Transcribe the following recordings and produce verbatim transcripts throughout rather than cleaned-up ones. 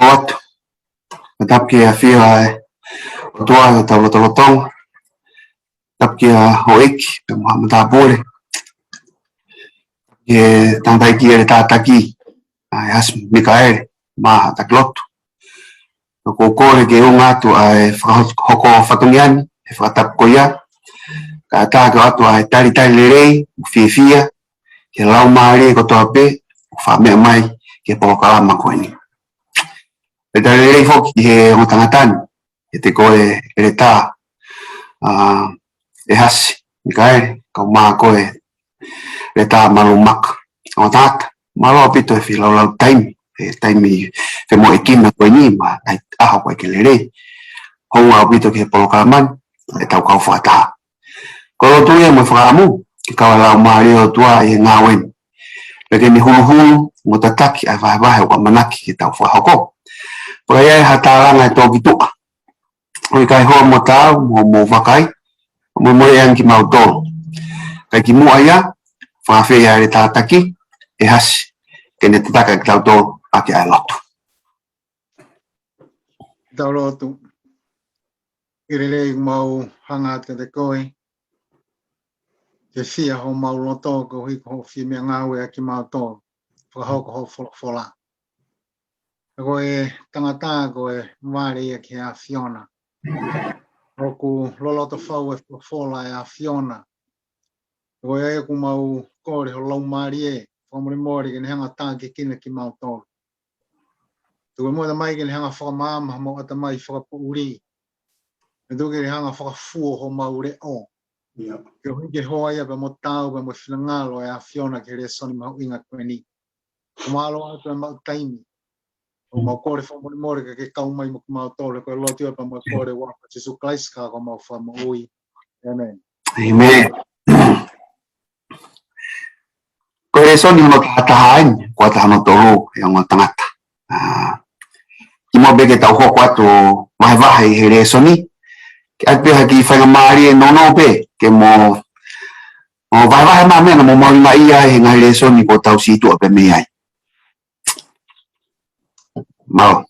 ʻOatu. Tapu ki he ʻafio ʻa e ʻOtua ʻi hotau lotolotonga. Tapu ki he houʻeiki, pea mo haʻa matāpule. Ki he tangataʻeiki ʻeletā taki, ʻa e Hasi Mikaele, mo haʻa taki lotu. ʻOku ou kole ke ʻunga atu ʻa e fakahoko fatongia ni, he fakatapu ko ia. Kae ʻatā ke ʻoatu ʻa e talitali lelei, mo e fiefia, ki he laumālie kotoa pē, ʻoku faʻa meʻa mai, ki he polokalama ko eni. Talitali lelei foki ki he ongo tangata ni, ʻiate koe ʻeletā, ʻa, ʻe Hasi Mikaele, kae ʻumaʻā koe ʻeletā Malumaka. Ongo tangata, mālō ʻaupito e feilaulau taimi, e taimi femoʻuekina ko eni, mo e ʻaho ko ē ke lelei. Hounga ʻaupito ki he polokalama ni, ʻetau kau fakataha. Ko e lotu ia mo e fakaʻamu, ke kau ʻa e laumālie ʻo e ʻOtua ʻi he ngāue ni. Pea ke ne huluhulu, mo tataki ʻa e vahevahe ʻoku ʻamanaki ke tau fakahoko. Pea ʻi ai ha tālanga ʻe tō ki tuʻa. ʻOku ʻikai hoa mo taau, mo, mo vakai, mo, mo e angi kimautolu. Kae kimuʻa ia, fakafeʻiloaki ʻa e ʻeletā taki, ʻe Hasi, ke ne tataki kitautolu ʻaki ʻa e lotu. Tau lotu. ʻE lelei ʻoku mau hanga atu kiate koe. Ke fia homau loto koeʻuhi ko hoʻo fie meʻangāueʻaki kimautolu. Fakahoko hoʻo folofola. Ka ko e tangata ko e vale ia ki he ʻAfiona. ʻOku loloto fau e folofola ʻa e ʻAfiona. Ko ia ʻoku mau kole ho laumālie, fakamolemole ke ne hanga ʻo tākiekina kimautolu. Tuku muʻa Tamai ke ne hanga ʻo fakamaama homau ʻatamai fakapoʻuli. Pea tuku ke ne hanga ʻo fakafuo homau leʻo. ʻIo. Koeʻuhi ke hoa ia pea mo taau pea mo e finangalo ʻo e ʻAfiona ki he lēsoni mahuʻinga ko eni. Ko e mālō atu e maʻu taimi. ʻOku mau kole fakamolemole ke ke kau mai mo kimautolu, ko e lotu ia pea mo e kole ʻi he huafa ʻo Sīsū Kalaisi ko homau Fakamoʻui. ʻĒmeni. ʻĒmeni. Ko e lēsoni hono taha taha eni, kuata hono tolu ʻe ongo tangata. ʻA, kimuʻa pē ke tau hoko atu ʻo vahevahe ʻi he lēsoni, ke ʻai pē ha kiʻi faingamālie nounou pē, ke mo, mo vahevahe mai meʻa naʻa mo mahuʻingaʻia he ngaahi lēsoni kuo tau situʻa pē mei ai. Mālō.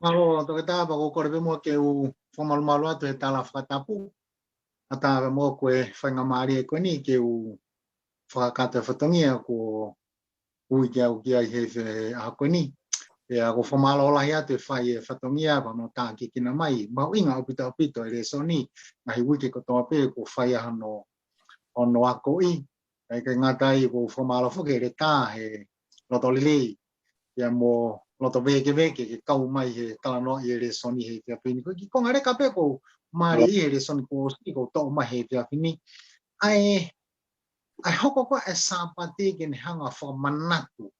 Mālō, Toketā, pea ʻoku ou kole pē muʻa ke u fakamalumalu atu he tala fakatapu. ʻAtā pē muʻa ko e faingamālie ko eni ke u fakakakato e fatongia kuo ui ke u ʻi ai he fe-, ʻaho ko eni. Pea ʻoku ou fakamālō lahi atu he fai e fatongia pea mo e tākiekina mai. Mahuʻinga ʻaupito ʻaupito e lēsoni, ngaahi uike kotoa pē kuo fai ai hono, hono akoʻi. Kae ʻikai ngata ai, ʻoku ou fakamālō foki he ʻeletā he loto lelei, pea mo loto vēkeveke ke kau mai he talanoaʻi e lēsoni he efiafi ni. Ko e kiʻi konga leka pē ʻoku ou mālieʻia he lēsoni kuo ʻosi, ʻoku ou toʻo mai he efiafi ni. ʻA e, ʻa e hoko ko ē ʻa e Sāpate ke ne hanga ʻo fakamanatu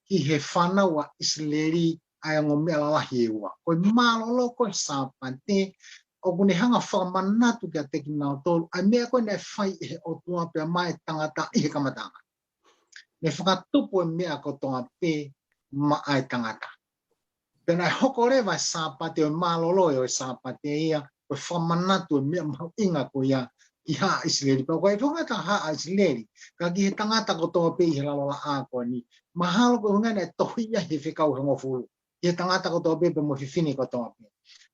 ki he fānau ʻa ʻIsileli ʻa e ongo meʻa lalahi ʻe ua. Ko e mālōlō ko ē ʻo e Sāpate, ʻoku ne hanga ʻo fakamanatu kiate kinautolu ʻa e meʻa ko ē naʻe fai ʻe he ʻOtua pea maʻa e tangata ʻi he kamataʻanga. Ne fakatupu e meʻa kotoa pē maʻa e tangata. Pea naʻe hoko leva e Sāpate ʻo e mālōlō ʻo e Sāpate ia, ko e fakamanatu e meʻa mahuʻinga ko ia ki haʻa ʻIsileli. Pea ʻoku ʻikai ko e ngata haʻa ʻIsileli, ka ki he tangata kotoa pē ʻi he lalo laʻā ko eni. Mahalo ko e ʻuhinga ia naʻe tohi ia he Fekau hongofulu. Ki he tangata kotoa pē pea mo e fefine kotoa pē.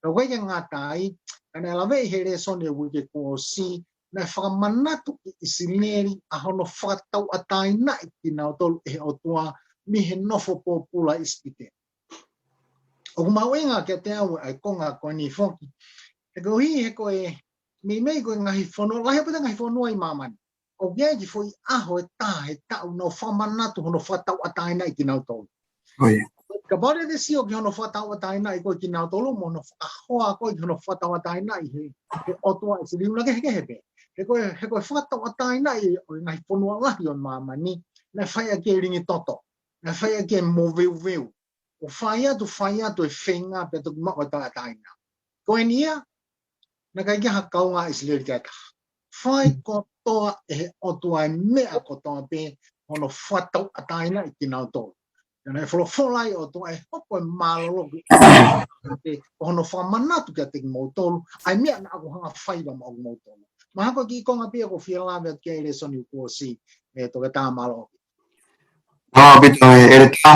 Pea ʻoku ʻikai ke ngata ai, ka naʻe laveʻi he lēsoni e uike kuo ʻosi, naʻe fakamanatu ki ʻIsileli ʻa hono fakatauʻatāinaʻi kinautolu ʻe he ʻOtua mei he nofo pōpula ʻi ʻIsipite. ʻOku mahuʻinga kiate au ʻa e konga ko eni foki. He koeʻuhi, he ko e meimei ko e ngaahi fonua, lahi ʻaupito e ngaahi fonua ʻi māmani. ʻOku ʻi ai e kiʻi foʻi ʻaho ʻe taha he taʻu naʻa nau fakamanatu hono fakatauʻatāinaʻi kinautolu. ʻIo. Kapau te te sio ki hono fakatauʻatāinaʻi ko ē kinautolu, mo hono fakahoa ko ē ki hono fakatauʻatāinaʻi he, he ʻOtua ʻi ʻIsileli, ʻoku na kehekehe pē. He ko e, he ko e fakatauʻatāinaʻi ʻo e ngaahi fonua lahi ʻo māmani, naʻe fai ʻaki e lingi toto, naʻe fai ʻaki e moveuveu. ʻO fai atu, fai atu e feinga pea toki maʻu e tauʻatāina. Ko eni ia, naʻe ʻikai ke ʻi ai ha kaungā ʻIsileli ki ai ha taha. Fai kotoa ʻe he ʻOtua e meʻa kotoa pē hono fakatauʻatāinaʻi kinautolu. Pea naʻe folofola ai e ʻOtua ʻe hoko e mālōlō ki ʻIsileli, ʻo hono fakamanatu kiate kimoutolu ʻa e meʻa naʻa ku hanga ʻo fai maʻa kimoutolu. Mahalo ko e kiʻi konga pē ia ʻoku ou fie lave atu ki ai he lēsoni kuo ʻosi, ʻe Toketā, mālō. Mālō ʻaupito e ʻeletā.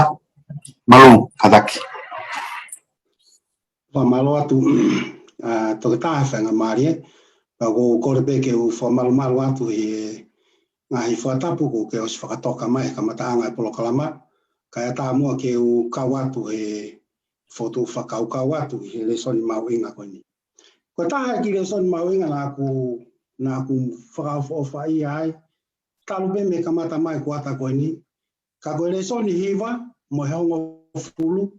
Mālō, Fataki. Fakamālō atu, ʻa, Toketā he faingamālie, pea ʻoku ou kole pē ke u fakamalumalu atu he ngaahi fakatapu kuo ke ʻosi fakatoka mai he kamataʻanga e polokalama, kae ʻatā muʻa ke u kau atu he fokotuʻu fakakaukau atu he lēsoni mahuʻinga ko eni. Ko e taha e kiʻi lēsoni mahuʻinga naʻa ku, naʻa ku fakaʻofoʻofaʻia ai, talu pē mei he kamata mai e kuata ko eni, ka ko e lēsoni hiva mo e hongofulu,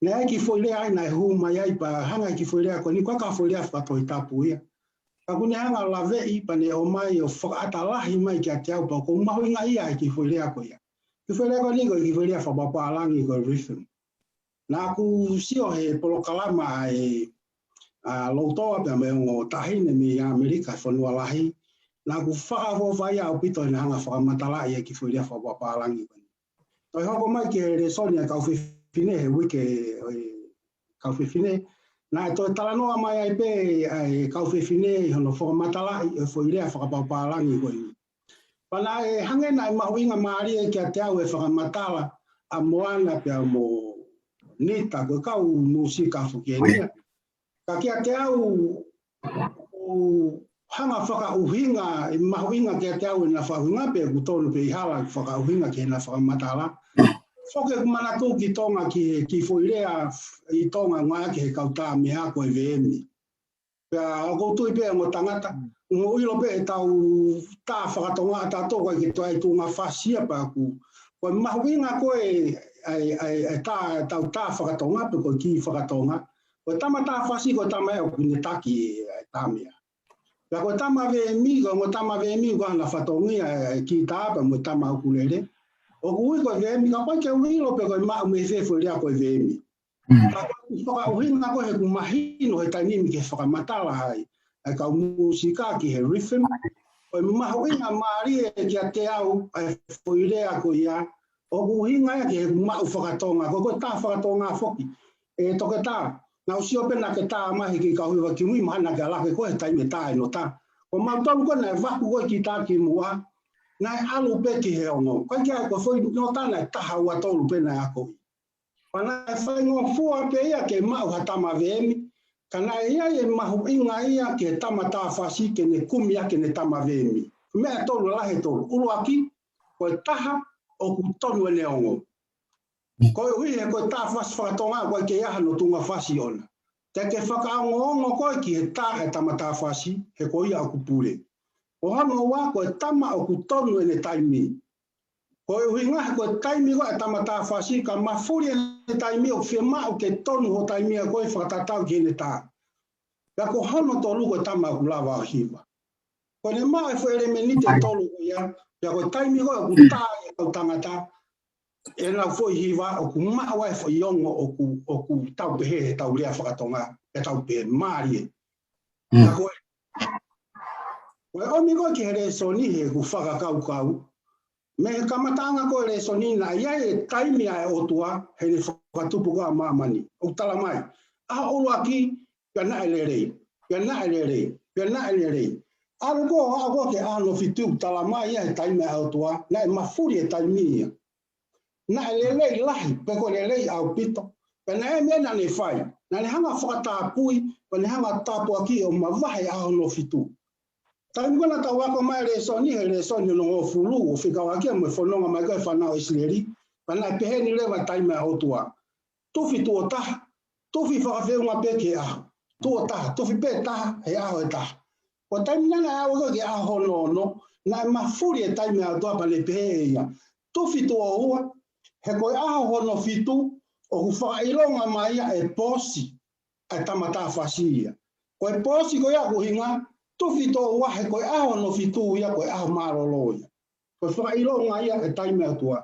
naʻe ʻi ai e kiʻi foʻi lea ai naʻe hū mai ai pea hanga e kiʻi foʻi lea ko eni, ko e kiʻi foʻi lea fakatohitapu ia. Ka ʻoku ne hanga ʻo laveʻi pea ne ʻomai ʻo fakaʻatā lahi mai kiate au pea ʻoku ou mahuʻingaʻia ai e kiʻi foʻi lea ko ia. Kiʻi foʻi lea ko eni ko e kiʻi foʻi lea fakapapālangi ko e rhythm. Naʻa ku sio he polokalama ʻa e, ʻa, Loutoa pea mo e ongo taʻahine mei ʻAmelika, fonua lahi. Naʻa ku fakaʻofoʻofaʻia ʻaupito he naʻe hanga ʻo fakamatalaʻi e kiʻi foʻi lea fakapapālangi ko eni. Toe hoko mai ki he lēsoni ʻa e kau fefine he uike, ʻo e kau fefine. Naʻe toe talanoa mai ai pē ʻa e kau fefine ʻi hono fakamatalaʻi e foʻi lea fakapapālangi ko eni. Pea naʻe hangē naʻe mahuʻinga mālie kiate au e fakamatala ʻa Moana pea mo Nita, ko e kau mūsika foki eni ia. Ka kiate au, ʻoku hanga ʻo fakaʻuhinga, ʻe mahuʻinga kiate au ʻena fakaʻuhinga pea ʻoku tonu pē ʻi hala ʻeku fakaʻuhinga ki heʻena fakamatala. Foki ʻeku manatu ki Tonga ki he kiʻi foʻi lea ʻi Tonga ngāueʻaki ʻe he kau tā meʻa ko e veemi. Pea ʻoku ou tui pē ongo tangata, ʻoku mou ʻilo pē ʻetau tā fakatonga ʻa tautolu, ʻoku ʻikai ke toe ʻi ai e tuʻunga fasi ia pea ʻoku, ko e mahuʻinga ko ē ʻa e, ʻa e, ʻa e tā, ʻetau tā fakatonga pe ko e kī fakatonga. Ko e tama tā fasi ko e tama ia ʻoku ne taki e, e tā meʻa. Pea ko e tama veemi, ko e ongo tama veemi ko ʻena fatongia e, e kītā pea mo e tama ʻukulele. ʻOku ui ko e veemi ka ʻoku ʻikai ke u ʻilo pe ko e maʻu mei fē e foʻi lea ko e veemi. Mm. Ka ko e fakaʻuhinga ko ē ʻoku mahino he taimi ni ke fakamatala ai ʻa e kau mūsika ki he rhythm. Ko e mahuʻinga mālie kiate au ʻa e foʻi lea ko ia, ʻoku ʻuhinga ia ki he maʻu fakatonga, ko e, ko e tā fakatonga foki. ʻE Toketā, naʻa ku sio pē naʻa ke tā mai he kiʻi kau hiva kimui, mahalo naʻa ke ala ke ko e taimi ʻe tā ʻe nota. Ko mautolu ko ē naʻe vaku ko ē kītā kimuʻa, naʻe ʻalu pē ki he ongo. Ko e kiʻi, ko e foʻi nota naʻe taha ua tolu pē naʻe akoʻi. Pea naʻe faingofua pē ia ke maʻu ha tama veemi, ka naʻe ʻi ai e mahuʻinga ia ki he tama tā fasi ke ne kumi ʻaki ʻene tama veemi. Meʻa ʻe tolu, lalahi ʻe tolu. ʻUluaki, ko e taha ʻoku tonu ʻene ongo. Koeʻuhi he ko e tā fasi fakatonga, ʻoku ʻikai ke ʻi ai hano tuʻunga fasi ʻoʻona. Te ke fakaongoongo koe ki he tā ʻa e tama tā fasi, he ko ia ʻoku pule. Ko hono ua, ko e tama ʻoku tonu ʻene taimi. Ko e ʻuhinga he ko e taimi ko ē ʻa e tama tā fasi, ka mafuli ʻene taimi ʻoku fiemaʻu ke tonu hoʻo taimi ʻa koe fakatatau ki heʻene tā. Pea ko hono tolu ko e tama ʻoku lava ʻo hiva. Ko ʻene maʻu e foʻi ʻelemēniti ʻe tolu ko ia, pea ko e taimi ko ē ʻoku tā ai e kau tangata ʻenau foʻi hiva ʻoku maʻu ai e foʻi ongo ʻoku, ʻoku tau pehē he tau lea fakatonga, ʻe tau pehē mālie. Mm. Ka ko e, ko e ʻomi ko ē ki he lēsoni he ʻoku fakakaukau, mei he kamataʻanga ko ē lēsoni naʻe ʻi ai e taimi ʻa e ʻOtua heʻene fakatupu ko ē ʻa māmani. ʻOku tala mai, ʻaho ʻuluaki, pea naʻe lelei, pea naʻe lelei, pea naʻe lelei. ʻAlu ko ē, ʻalu ko ē ki he ʻaho hono fitu, tala mai ia he taimi ʻa e ʻOtua, naʻe mafuli e taimi ia. Naʻe lelei lahi, pe ko e lelei ʻaupito. Pea naʻe meʻa naʻa ne fai, naʻa ne hanga ʻo fakatapui, pea ne hanga ʻo tāpuakiʻi ʻo mavahe ʻaho hono fitu. Taimi ko ē naʻa tau ako mai e lēsoni, he lēsoni hono hongofulu, ʻo fekauʻaki ia mo e fononga mai ko ē e fānau ʻIsileli, pea naʻe pehē ni leva e taimi ʻa e ʻOtua. Tufi tuʻo taha, tufi fakafeʻunga pē ki he ʻaho. Tuʻo taha, tufi pē taha, he ʻaho ʻe taha. Ko e taimi naʻa ne aʻu ko ē ki he ʻaho hono ono, naʻe mafuli e taimi ʻa e ʻOtua pea ne pehē ʻe ia, tufi tuʻo ua, he ko e ʻaho hono fitu, ʻoku fakaʻilonga mai ia e pōsi ʻa e tama tā fasi ia. Ko e pōsi ko ia ʻoku ʻuhinga, tufi tuʻo ua he ko e ʻaho hono fitu ia ko e ʻaho mālōlō ia. Ko e fakaʻilonga ia e taimi ʻa e ʻOtua.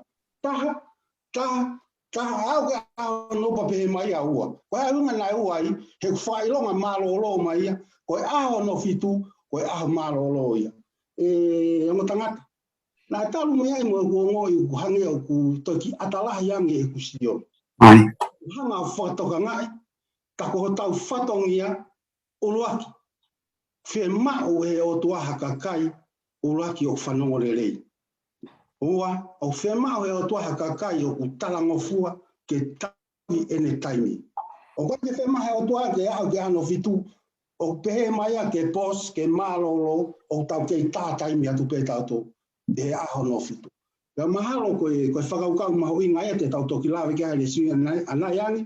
Taha, taha, taha, aʻu ki he ʻaho hono ua pea pehē mai ia ua. Ko e ʻuhinga naʻe ua ai, he ʻoku fakaʻilonga mālōlō mai ia, ko e ʻaho hono fitu, ko e ʻaho mālōlō ia. ʻE, ongo tangata. Naʻe talu mei ai mo ʻeku ongoʻi ʻoku hangē ʻoku toki ʻata lahi ange ʻeku sio. ʻAi. Hanga ʻo fakatokangaʻi, ka ko hotau fatongia, ʻuluaki, fiemaʻu ʻe he ʻOtua ha kakai, ʻuluaki ʻoku fanongo lelei. Ua, ʻoku fiemaʻu ʻe he ʻOtua ha kakai ʻoku talangofua, ke tauhi ʻene taimi. ʻOku ʻikai ke femahe ʻOtua ke aʻu ki he ʻaho hono fitu, ʻoku pehē mai ia ke pause, ke mālōlō, ʻoku tau kei tā taimi atu pē tautolu ʻi he ʻaho hono fitu. Pea mahalo ko e, ko e fakakaukau mahuʻinga ia te tau toki lave ki ai he lēsoni ʻanai, ʻanai ange,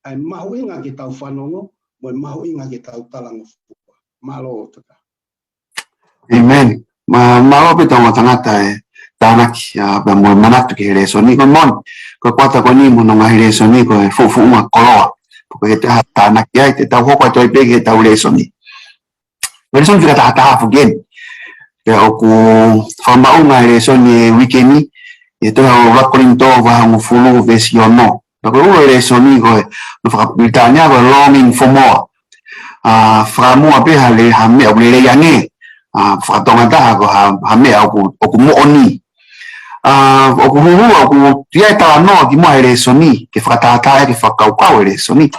ʻa e mahuʻinga ke tau fanongo, mo e mahuʻinga ke tau talangofua. Mālō Toketā. ʻĒmeni. Ma, mālō pē Tongatapu e tānaki, ʻa, pea mo e manatu ki he lēsoni ko eni. Ko e kuata ko eni mo hono ngaahi lēsoni ko e fuʻufuʻunga koloa. Ko e te ha tānaki ai, te tau hoko atu ai pē ki heʻetau lēsoni. Ko e lēsoni fakatahataha foki eni. Pea ʻoku fakamaʻunga e lēsoni e uike ni, ʻi he tohi ʻa ʻUluaki Kolinitō vahe hongofulu veesi ono. Pea ko e ʻulu e lēsoni ko e, ʻi he fakapilitānia ko e longing for more. ʻA, fakamua pē ha le-, ha meʻa ʻoku lelei ange. ʻA, fakatongataha ko ha, ha meʻa ʻoku, ʻoku moʻoni. ʻA, ʻoku huhua, ʻoku ʻi ai e talanoa kimuʻa he lēsoni, ke fakatātā, ke fakakaukau e lēsoni.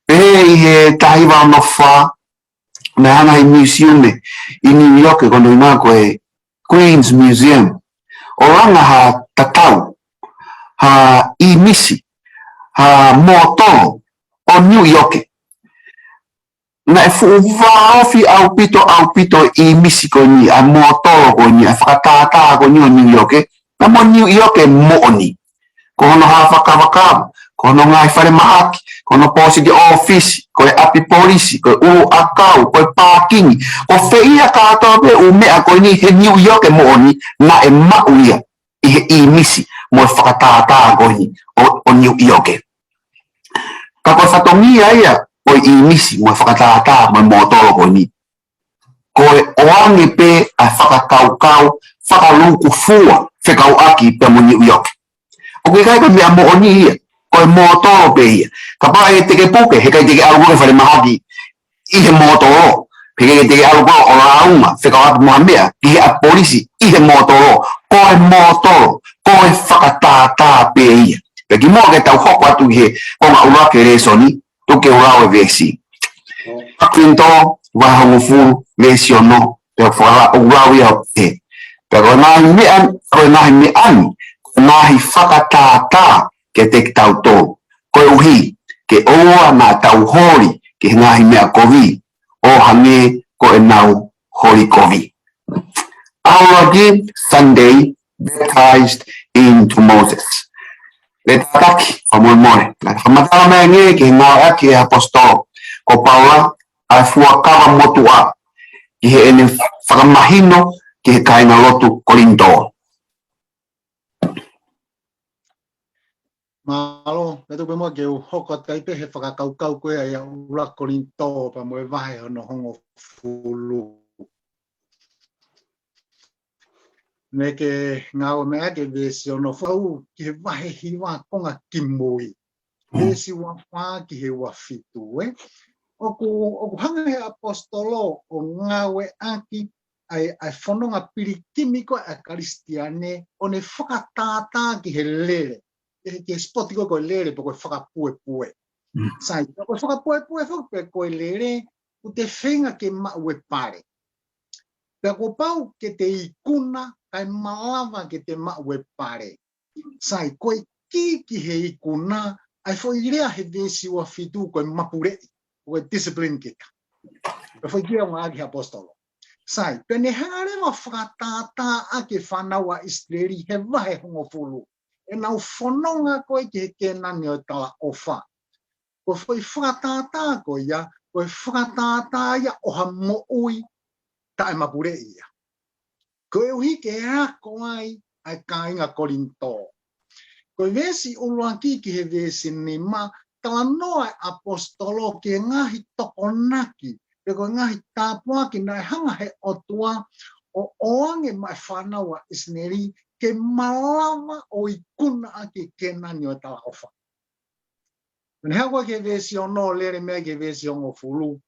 Pehē ʻi he taha hiva ono fā, naʻe hanga ʻe he miusiume ʻi New York, ko hono ʻuhinga ko e Queens Museum, ʻo langa ha tatau, ha ʻīmisi, ha mōtolo ʻo New York. Naʻe fuʻu vāofi ʻaupito, ʻaupito e ʻīmisi ko eni, ʻa e mōtolo ko eni, ʻa e fakatātā ko eni ʻo New York, pea mo New York moʻoni. Ko hono hā fakavakava, ko hono ngaahi falemahaki, ko hono pōsiti ʻōfisi, ko e ʻapi polisi, ko e ʻulu ʻakau, ko e pākingi, ko fē ia kātoa pē ʻū meʻa ko eni he New York moʻoni, naʻe maʻu ia ʻi he ʻīmisi mo e fakatātā ko eni ʻo, ʻo New York. Ka ko e fatongia ia ʻo e ʻīmisi mo e fakatātā mo e mōtolo ko eni, ko e ʻoange pē ʻa e fakakaukau fakalūkufua fekauʻaki pea mo New York. ʻOku ʻikai ko e meʻa moʻoni ia, ko e mōtolo pē ia. Kapau ʻe te ke puke, heʻikai te ke ʻalu koe ki he falemahaki ʻi he mōtolo. Heʻikai te ke ʻalu koe ʻo lāunga fekauʻaki mo ha meʻa ki he ʻapi polisi ʻi he mōtolo. Ko e mōtolo, ko e fakatātā pē ia. Pea kimuʻa ke tau hoko atu ki he konga ʻuluaki e lēsoni, tuku ke u lau e veesi. ʻUluaki Kolinitō vahe hongofulu veesi ono, pea fala-, ʻoku lau ia ʻo pehē: Pea ko e ngaahi meʻa, ko e ngaahi meʻa ni, ko e ngaahi fakatātā kiate kitautolu, koeʻuhi ke ʻoua naʻa tau holi ki he ngaahi meʻa kovi, ʻo hangē ko ʻenau holi kovi. ʻUluaki Sunday, baptized into Moses. Lea tātaki fakamolemole. Naʻe fakamatala mai ange ki he ngāueʻaki ʻe he ʻaposetolo ko Paula ʻa e fuakava motuʻa ki heʻene fakamahino ki he kāingalotu Kolinitō. Mālō, pea tuku pē muʻa ke u hoko atu ai pē he fakakaukau ko ia ʻa ʻUluaki Kolinitō pea mo e vahe hono hongofulu. Naʻa ke ngāueʻaki e veesi ono fā ki he vahe hiva konga kimui. Veesi ua fā ki he ua fitu, ē. ʻOku, ʻoku hanga ʻe he ʻaposetolo ʻo ngāueʻaki ʻa e, ʻa e fononga pilikimi ko ē ʻa e Kalisitiane ʻo ne fakatātā ki he lele. Ki he, ki he sipoti ko ē ko e lele pe ko e fakapuepue. Sai, ko e fakapuepue foki pe ko e lele, ʻoku te feinga ke maʻu e pale. Pea kuo pau ke te ikuna, kae malava ke te maʻu e pale. Sai, ko e kī ki he ikuna, ʻa e foʻi lea he veesi ua fitu ko e mapuleʻi, ko e discipline kita. Ko e foʻi kī ʻoku ngāueʻaki ʻe he ʻaposetolo. Sai, pea ne hanga leva ʻo fakatātā ʻaki e fānau ʻa ʻIsileli he vahe hongofulu ʻenau fononga ko ē ki he Kēnani ʻo e talaʻofa. Ko e foʻi fakatātā ko ia, ko e fakatātā ia ʻo ha moʻui taʻemapuleʻi ia. Koeʻuhi ke ako ai ʻa e kāinga Kolinitō. Ko e veesi ʻuluaki ki he veesi nima, talanoa e ʻaposetolo ki he ngaahi tokonaki, pe ko e ngaahi tāpuaki naʻe hanga ʻe he ʻOtua ʻo ʻoange maʻa e fānau ʻa ʻIsileli ke malava ʻo ikuna ʻaki e Kēnani ʻo e talaʻofa. Pea ne haʻu ki he veesi ono, lele mai ki he veesi hongofulu.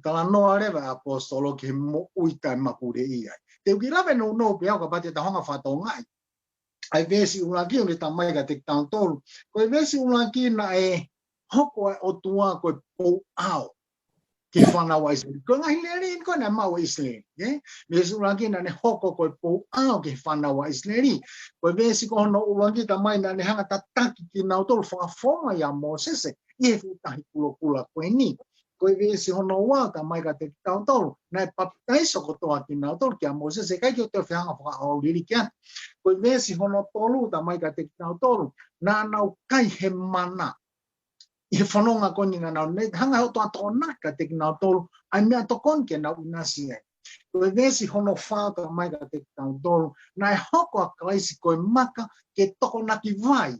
Talanoa leva e ʻaposetolo ki he moʻui taʻemapuleʻi ai. Te u kiʻi lave nounou pē au kapau te tau hanga ʻo fakatokangaʻi ʻa e veesi ʻuluaki ʻoku ne talamai kiate kitautolu. Ko e veesi ʻuluaki naʻe hoko ʻa e ʻOtua ko e pouʻao. ki he fānau ʻa ʻIsileli. Ko e ngaahi lelei ko ē naʻe maʻu ʻe ʻIsileli, ē? Veesi ʻuluaki naʻa ne hoko ko e pou ʻao ki he fānau ʻa ʻIsileli. Ko e veesi ko hono ʻuluaki talamai naʻa ne hanga ʻo tataki kinautolu fakafofonga ʻia Mōsese ʻi he fuʻu tahi kulokula ko eni. Ko e veesi hono ua talamai kiate kitautolu, naʻe papitaiso kotoa kinautolu kia Mōsese, ʻikai ke toe fie hanga ʻo fakaʻauliliki atu. Ko e veesi hono tolu talamai kiate kitautolu, naʻa nau kai he mana ʻi he fononga ko eni naʻa nau, ne hanga ʻe he ʻOtua ʻo tokonaki kiate kinautolu ʻa e meʻatokoni ke nau ʻinasi ai. Ko e veesi hono fā talamai kiate kitautolu, naʻe hoko ʻa Kalaisi ko e maka ke tokonaki vai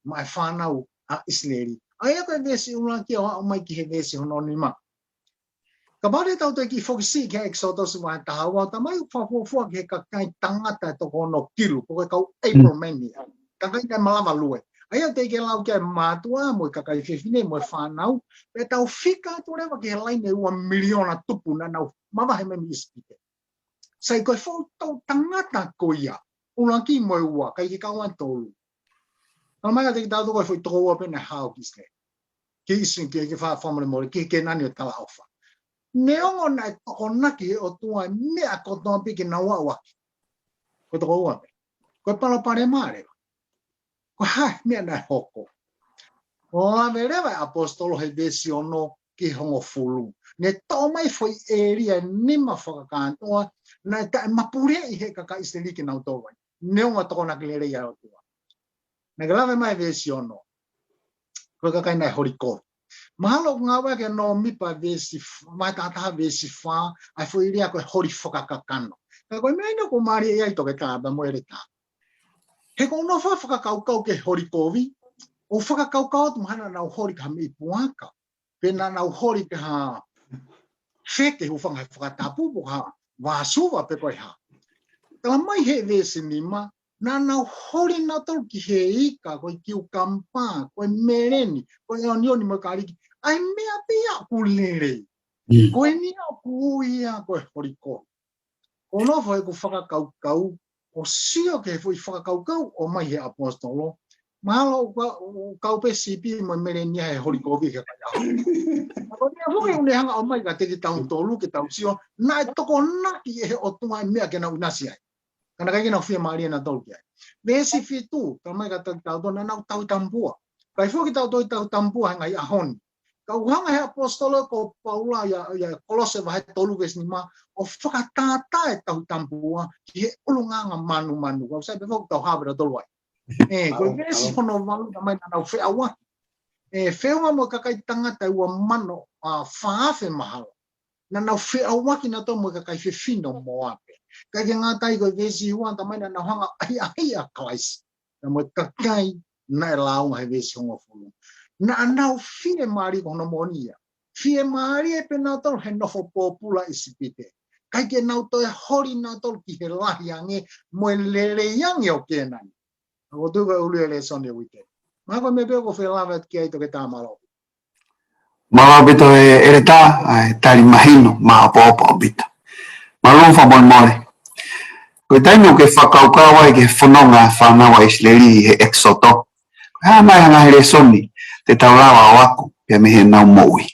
maʻa e fānau ʻa ʻIsileli. ʻA ia ko e veesi ʻuluaki ʻo aʻu mai ki he veesi hono nima. Kapau te tau toe kiʻi foki siʻi ki he ʻEkisoto vahe taha ua, talamai ʻoku fakafuofua ki he kakai tangata ʻe toko ono kilu, ko e kau Abel men ia. Kakai naʻe malava lue. ʻA ia teʻeki ke lau ki ai e mātuʻa mo e kakai fefine mo e fānau, pea tau fika atu leva ki he laine ua miliona tupu naʻa nau mavahe mei ʻIsipite. Sai, ko e foʻi toʻu tangata ko ia, ʻuluaki mo e ua, ʻikai ke kau ai e tolu. Talamai kiate kitautolu ko e foʻi toko ua pē naʻe haʻu ki ʻIsileli. Ki ʻIsi-, ki, ki fa-, fakamolemole, ki Kēnani ʻo e talaʻofa. Neongo naʻe tokonaki ʻe he ʻOtua e meʻa kotoa pē ke nau aʻu ai. Ko e toko ua pē. Ko e palopalema leva. Ko e hā e meʻa naʻe hoko? Lave leva e ʻaposetolo he veesi ono ki he hongofulu. Ne toʻo mai foʻi ʻēlia ʻe nima fakakātoa, naʻe taʻemapuleʻi ʻe he kakai ʻIsileli kinautolu ai. Neongo e tokonaki lelei ʻa e ʻOtua. Naʻe lave mai veesi ono. Ko e kakai naʻe holi kovi. Mahalo ʻoku ngāueʻaki ʻe Nōmipa veesi f-, vahe taha taha veesi fā, ʻa e foʻi lea ko e holi fakakakano. Ka ko e meʻa eni ʻoku mālie ai Toketā pea mo ʻEletā. He ʻoku ou nofo ʻo fakakaukau ki he holi kovi, ʻo fakakaukau atu mahalo naʻa nau holi ki ha meʻi puaka, pe naʻa nau holi ki ha feke hūfanga he fakatapu, pe ko ha vāsuva pe ko e hā. Talamai he veesi nima, naʻa nau holi nautolu ki he ika, ko e kiukamba, ko e meleni, ko e onioni mo e kaliki. ʻA e meʻa pē ia ʻoku lelei. Mm. Ko eni ia ʻoku ui ia ko e holi kovi. ʻOku ou nofo heʻeku fakakaukau, ʻo sio ki he foʻi fakakaukau ʻomai he ʻaposetolo. Mahalo ʻoku ka-, ʻoku kau pē sipi mo e meleni ia he holi kovi ki he kakai ʻaho. Ka ko e meʻa foki ʻoku ne hanga ʻo ʻomai kiate kitautolu ke tau sio, naʻe tokonaki ʻe he ʻOtua e meʻa ke nau ʻinasi ai. Ka naʻe ʻikai ke nau fiemālie nautolu ki ai. Veesi fitu, talamai kiate kitautolu naʻa nau tauhi tamapua. ʻIkai foki ke tau toe tauhi tamapua he ngaahi ʻaho ni. Ka ʻoku hanga ʻe he ʻaposetolo ko Paula ʻia, ʻia Kolose vahe tolu veesi nima, ʻo fakatātā e tauhi tamapua ki he ʻulungaanga manumanu. Ka ʻoku sai pē foki tau hāvera tolu ai. Ē, ko e veesi hono valu talamai naʻa nau feʻauaki. Ē, feʻunga mo e kakai tangata ʻe ua mano, ʻa, fā afe mahalo. Naʻa nau feʻauaki nautolu mo e kakai fefine ʻo Moape. ʻIkai ke ngata ai ko e veesi ua talamai naʻa nau hanga ʻo ʻahiʻahiʻi ʻa Kalaisi. Pea mo e kakai naʻe lāunga he veesi hongofulu. Naʻa nau fiemālie, ko hono moʻoni ia. Fiemālie pē nautolu he nofo pōpula ʻIsipite. ʻIkai ke nau toe holi nautolu ki he lahi ange mo e lelei ange ʻo Kēnani. ʻOku ou tui ko e ʻulu e lēsoni e uike ni. Mahalo ko e meʻa pē ʻoku ou fie lave atu ki ai Toketā, mālō. Mālō ʻaupito ʻEletā, ʻa e tali mahino, maʻopoʻopo ʻaupito. Mālō fakamolemole. Ko e taimi ʻoku ke fakakaukau ai ki he fononga fānau ʻa ʻIsileli he ʻEkisoto, ko e hā nai ha ngaahi lēsoni te tau lava ʻo ako pea mei heʻenau moʻui?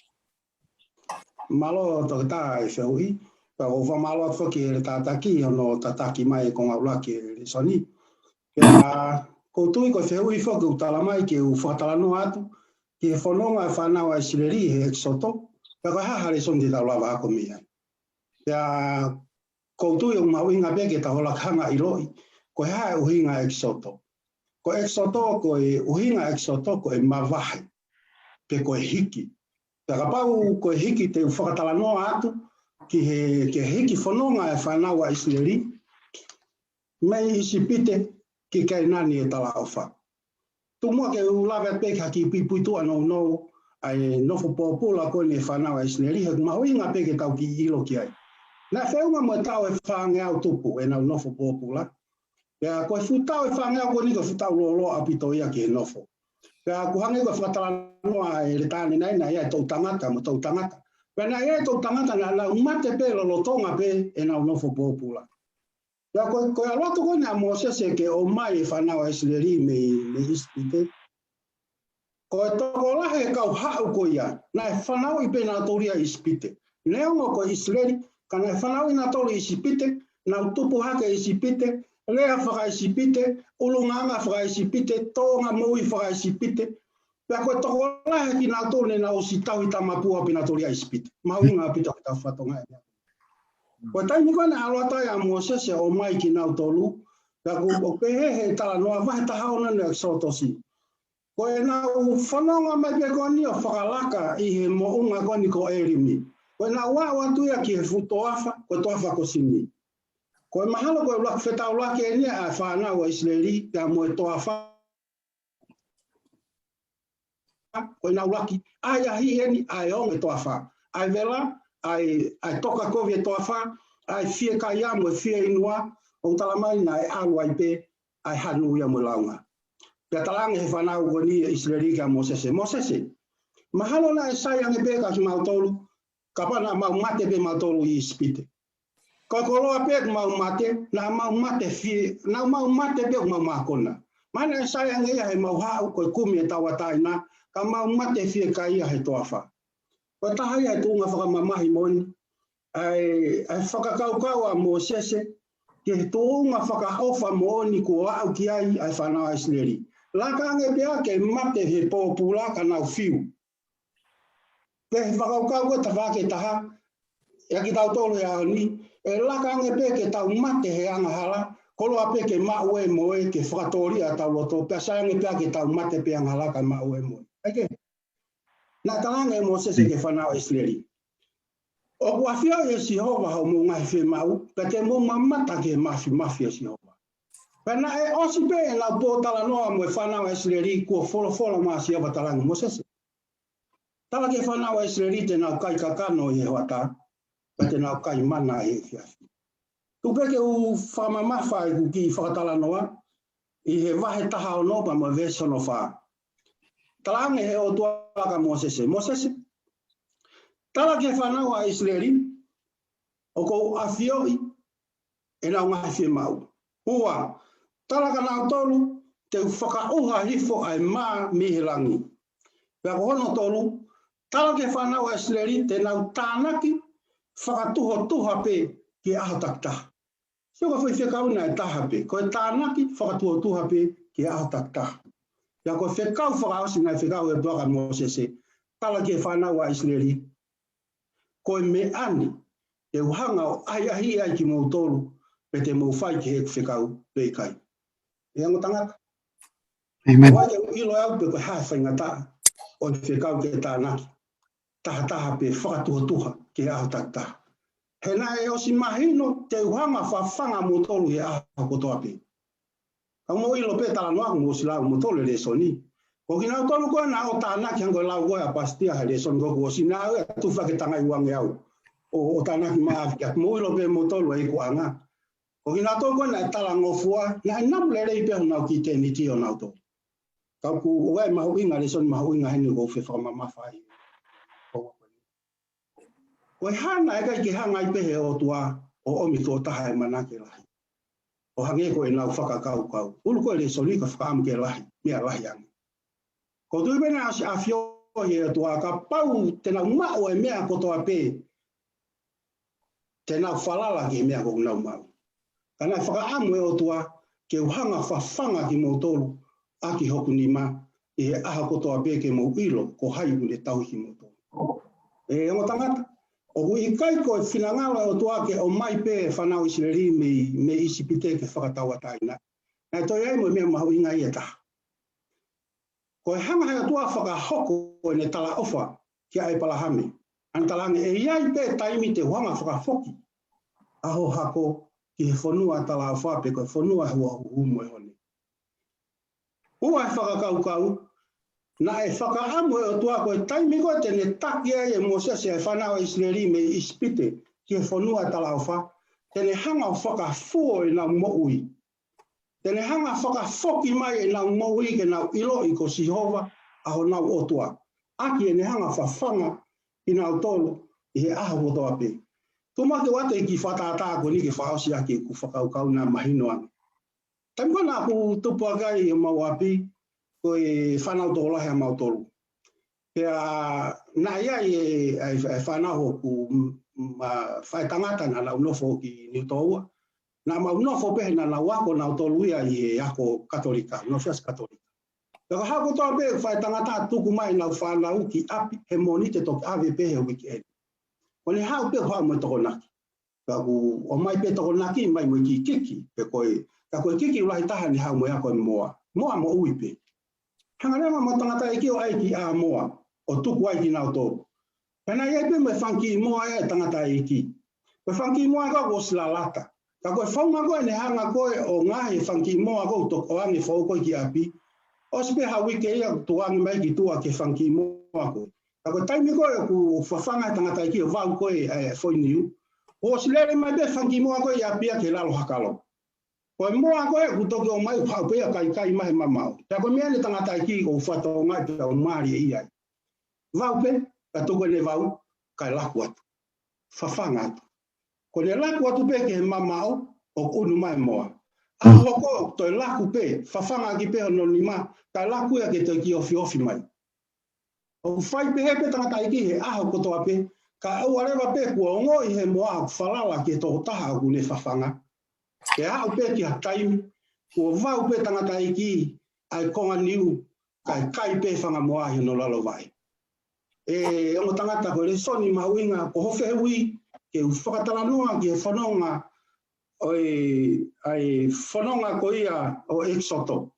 Mālō Toketā e fehuʻi. Pea ʻoku ou fakamālō atu foki ʻEletā Taki hono tataki mai e konga ʻuluaki e lēsoni. Pea ʻoku ou tui ko e fehuʻi foki ʻoku talamai ke u fakatalanoa atu ki he fononga e fānau ʻa ʻIsileli he ʻEkisoto. Pea ko e hā ha lēsoni te tau lava ako mei ai. Pea ʻoku ou tui ʻoku mahuʻinga pē ke tau laka hanga ʻiloʻi ko e hā e ʻuhinga ʻEkisoto. Ko e ʻEkisoto, ko e ʻuhinga ʻEkisoto ko e mavahe, pe ko e hiki. Pea kapau ko e hiki te u fakatalanoa atu ki he, ki he hiki fononga e fānau ʻa ʻIsileli mei ʻIsipite ki Kēnani e talaʻofa. Tuku muʻa ke u lave atu pē ki ha kiʻi puipuituʻa nounou ʻa e nofo pōpula ko eni e fānau ʻa ʻIsileli, he ʻoku mahuʻinga pē ke tau kiʻi ʻilo ki ai. Naʻe feʻunga mo e taʻu ʻe fāngeau tupu ʻenau nofo pōpula. Pea ko e fuʻu taʻu ʻe fāngeau ko eni ko e fuʻu taʻu lōloa ʻaupito ia ki he nofo. Pea ʻoku hangē ko e fakatalanoa ʻa ʻEletā ni, naʻe ʻi ai e toʻu tangata mo e toʻu tangata. Pea naʻe ʻi ai e toʻu tangata naʻa nau mate pē lolotonga pē ʻenau nofo pōpula. Pea ko e, ko e ʻalu atu ko eni ʻa Mōsese ke ʻomai e fānau ʻa ʻIsileli mei, mei ʻIsipite. Ko e tokolahi e kau haʻu ko ia, naʻe fanauʻi pē nautolu ia ʻi ʻIsipite. Neongo ko ʻIsileli, ka naʻe fanauʻi nautolu ʻi ʻIsipite, nau tupu hake ʻi ʻIsipite, lea faka-ʻIsipite, ʻulungaanga faka-ʻIsipite, tōʻonga moʻui faka-ʻIsipite. Pea ko e tokolahi kinautolu ne nau ʻosi tauhi tamapua pea nau toli ʻa ʻIsipite. Mahuʻinga ʻaupito ki he tau fatongia. Ko e taimi ko ē naʻe ʻalu atu ai ʻa Mōsese ʻo ʻomai kinautolu, pea ʻoku pehē he talanoa vahe taha ono ʻo e ʻEkisoto, ko ʻenau fononga mai pē ko eni ʻo fakalaka ʻi he moʻunga ko eni ko ʻElimi. Ko ʻenau aʻu atu ia ki he fuʻu toafa, ko e toafa ko Sini. Ko e mahalo ko e ʻuluaki fetaulaki eni ʻa e fānau ʻa ʻIsileli pea mo e toafa, ko ʻenau ʻuluaki ʻahiʻahiʻi eni ʻa e ongo e toafa. ʻA e vela, ʻa e, ʻa e toka kovi e toafa, ʻa e fiekaia mo e fieinua, ʻoku talamai naʻe ʻalu ai pē ʻa e hanu ia mo e lāunga. Pea talaange he fānau ko eni ʻa ʻIsileli kia Mōsese, Mōsese, mahalo naʻe sai ange pē kia kimautolu, kapau naʻa mau mate pē mautolu ʻi ʻIsipite. Ko e koloa pē ʻoku mau mate, naʻa mau mate fie, naʻa mau mate pē ʻoku mau mākona. Mahalo naʻe sai ange ia he mau haʻu ko e kumi e tauʻatāina, ka mau mate fiekaia he toafa. Ko e taha ia e tuʻunga fakamamahi moʻoni ʻa e, ʻa e fakakaukau ʻa Mōsese ki he tuʻunga fakaʻofa moʻoni kuo aʻu ki ai ʻa e fānau ʻa ʻIsileli. Laka ange pē ke mate he pōpula ka nau fiu. Pea he fakakaukau ko e tafaʻaki ʻe taha, ʻia kitautolu he ʻaho ni, ʻe laka ange pē ke tau mate he angahala, koloa pē ke maʻu e moe ke fakatōliʻa ʻetau loto, pea sai ange pē ke tau mate pē angahala ka maʻu e moe. ʻAi ke, naʻe talaange ʻe Mōsese ki he fānau ʻa ʻIsileli, ʻOku ʻafioʻi ʻe Sihova hoʻomou ngaahi fiemaʻu, pea te mou mamata ki he māfimafi ʻo Sihova. Pea naʻe ʻosi pē ʻenau pōtalanoa mo e fānau ʻa ʻIsileli kuo folofola mai ʻa Sihova, talaange, Mōsese, tala ki he fānau ʻa ʻIsileli te nau kai kakano ʻi he hoʻatā, pea te nau kai mana ʻi he efiafi. Tuku pē ke u fakamamafa ʻeku kiʻi fakatalanoa ʻi he vahe taha ono pea mo e veesi hono fā. Talaange he ʻOtua kia Mōsese, Mōsese, tala ki he fānau ʻa ʻIsileli, ʻoku ou ʻafioʻi ʻenau ngaahi fiemaʻu. Ua, tala kia nautolu te u fakaʻuha hifo ʻa e mā mei he langi. Pea ko hono tolu, tala ki he fānau ʻa ʻIsileli te nau tānaki fakatuhotuha pē ki he ʻaho takitaha. Sio ko e foʻi fekau naʻe taha pē, ko e tānaki fakatuhotuha pē ki he ʻaho takitaha. Pea ko e fekau fakaʻosi naʻe fekau ʻe he ʻOtua kia Mōsese, tala ki he fānau ʻa ʻIsileli, ko e meʻa ni te u hanga ʻo ʻahiʻahiʻi ai kimoutolu, pea te mou fai ki heʻeku fekau pe ʻikai. ʻE ongo tangata. ʻĒmeni. ʻOku ʻikai ke u ʻilo au pe ko e hā e faingataʻa ʻo e fekau ke tānaki tahataha pē fakatuhotuha ki he ʻaho takitaha. He naʻe ʻosi mahino te u hanga ʻo fafanga moutolu he ʻaho kotoa pē. Ka mou ʻilo pē talanoa, mou ʻosi lau moutolu e lēsoni. Ko kinautolu ko ē naʻa nau tānaki, hangē ko e lau ko ē ʻa Pasitia he lēsoni ko ē kuo ʻosi, naʻe ʻatu fake tangai uange au ʻo, ʻo tānaki maʻa, ka mou ʻilo pē moutolu e ikuʻanga. Ko kinautolu ko ē naʻe talangofua, naʻe namu lelei pē honau kiʻi tēniti ʻo nautolu. Ka ʻoku ʻi ai e mahuʻinga, lēsoni mahuʻinga heni ʻoku ou fie fakamamafa ai. Ko e hā naʻe ʻikai ke hanga ai pē he ʻOtua ʻo ʻomi tuʻo taha e mana ke lahi, ʻo hangē ko ʻenau fakakaukau? ʻUlu ko ē lēsoni ka fakaʻamu ke lahi, meʻa lahi ange. ʻOku ou tui pē naʻe ʻosi ʻafioʻi ʻe he ʻOtua kapau te nau maʻu e meʻa kotoa pē, te nau falala ki he meʻa ʻoku nau maʻu. Ka naʻe fakaʻamu e ʻOtua ke u hanga ʻo fafanga kimoutolu ʻaki hoku nima ʻi he ʻaho kotoa pē ke mou ʻilo ko hai ʻoku ne tauhi kimoutolu. ʻE ongo tangata, ʻoku ʻikai ko e finangalo e ʻOtua ke ʻomai pē e fānau ʻIsileli mei, mei ʻIsipite ke fakatauʻatāina. Naʻe toe ʻi ai mo e meʻa mahuʻinga ia ʻe taha. Ko e hanga he ʻOtua ʻo fakahoko ʻene talaʻofa kia ʻĒpalahame. ʻA ʻene talaange, ʻe ʻi ai pē taimi te u hanga ʻo fakafoki ʻa ho hako ki he fonua talaʻofa pe ko e fonua ʻo e huahuhu mo e hone. Ua e fakakaukau, naʻe fakaʻamu e ʻOtua ko e taimi ko ē te ne taki ai ʻe Mōsese e fānau ʻa ʻIsileli mei ʻIsipite ki he fonua talaʻofa, te ne hanga ʻo fakafuo ʻenau moʻui. Te ne hanga ʻo fakafoki mai ʻenau moʻui ke nau ʻiloʻi ko Sihova ʻa honau ʻOtua, ʻaki ʻene hanga ʻo fafanga kinautolu ʻi he ʻaho kotoa pē. Tuku muʻa ke u ʻoatu e kiʻi fakatātā ko eni ke fakaʻosi ʻaki ʻeku fakakaukau naʻa mahino ange. Taimi ko ē naʻa ku tupu hake ai ʻi homau ʻapi, ko e fānau tokolahi ʻamautolu. Pea naʻe ʻi ai e, e, e fānau hoku, m-, m-, a, faʻētangata naʻa nau nofo ki Niutōua. Naʻa mau nofo pē he naʻa nau ako nautolu ia ʻi he ako Katolika, Northwest Katolika. Pea ko e haʻu kotoa pē faʻētangata tuku mai ʻenau fānau ki ʻapi he Mōnite toki ʻave pē he uikeʻeni. Ko ʻene haʻu pē ko e haʻu mo e Tokonaki. Pea ʻoku ʻomai pē Tokonaki mai mo e kiʻi kiki, pe ko e, ka ko e kiki ʻuluaki taha ne haʻu mo ia ko e moa. Moa moʻui pē. Hanga leva mo e tangataʻeiki ʻo ʻai ki ʻamoa, ʻo tuku ai kinautolu. Pea naʻe ʻi ai pē mo e fanga kiʻi moa ʻa e tangataʻeiki. Ko e fanga kiʻi moa ko ē kuo ʻosi lalata. Ka ko e founga ko ē ne hanga ko ē ʻo ngaohi e fanga kiʻi moa ko ē ʻo toki ʻoange foʻou ko ē ki ʻapi. ʻOsi pē ha uike ia ʻo tukuange mai ki tuʻa ki he fanga kiʻi moa ko ē. Ka ko e taimi ko ē ʻoku fafanga e tangataʻeiki ʻo vau ko ē e foʻi niu, kuo ʻosi lele mai pē fanga kiʻi moa ko ē ʻi ʻapi ia ki he lalo hakalo. Ko e moa ko ē ʻoku toki ʻomai ʻo haʻu pē ia ʻo kaikai mai he mamaʻo. Pea ko e meʻa ʻa e tangataʻeiki ʻoku fakatokangaʻi pea ʻoku mālie ai. Vau pē, ka tuku ʻene vau, kae laku atu. Fafanga atu. Ko ʻene laku atu pē ki he mamaʻo, ʻoku ʻunu mai e moa. ʻAho hoko, toe laku pē, fafanga ʻaki pē hono nima, kae laku ia ke toe kiʻi ofiofi mai. ʻOku fai pehē pē tangataʻeiki he ʻaho kotoa pē, kae ʻoua leva pē kuo ongoʻi he moa ʻoku falala ki he tokotaha ʻoku ne fafanga. Ke aʻu pē ki ha taimi, kuo vau pē tangataʻeiki ʻa e konga niu, kae kai pē fanga moa ʻi hono lalo vaʻe. ʻE ongo tangata, ko e lēsoni mahuʻinga, ko hoʻo fehuʻi ke u fakatalanoa ki he fononga ʻo e, ʻa e fononga ko ia ʻo ʻEkisoto.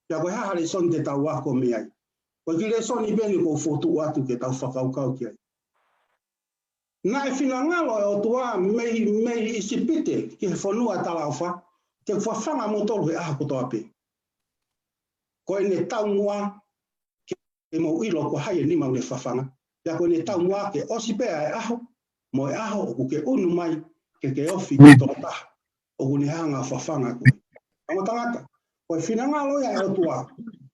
Pea ko e hā ha lēsoni te tau ako mei ai. Ko e kiʻi lēsoni pē eni ʻoku ou fokotuʻu atu ke tau fakakaukau ki ai. Naʻe finangalo e ʻOtua mei, mei ʻIsipite ki he fonua talaʻofa, ke fafanga kimoutolu he ʻaho kotoa pē. Ko ʻene taumuʻa ke mou ʻilo ko hai e nima ʻoku ne fafanga. Pea ko ʻene taumuʻa ke ʻosi pē ʻa e ʻaho, mo e ʻaho ʻoku ke ʻunu mai, ke ke ofi ki he tokotaha ʻoku ne hanga ʻo fafanga koe. Ongo tangata, ko e finangalo ia ʻa e ʻOtua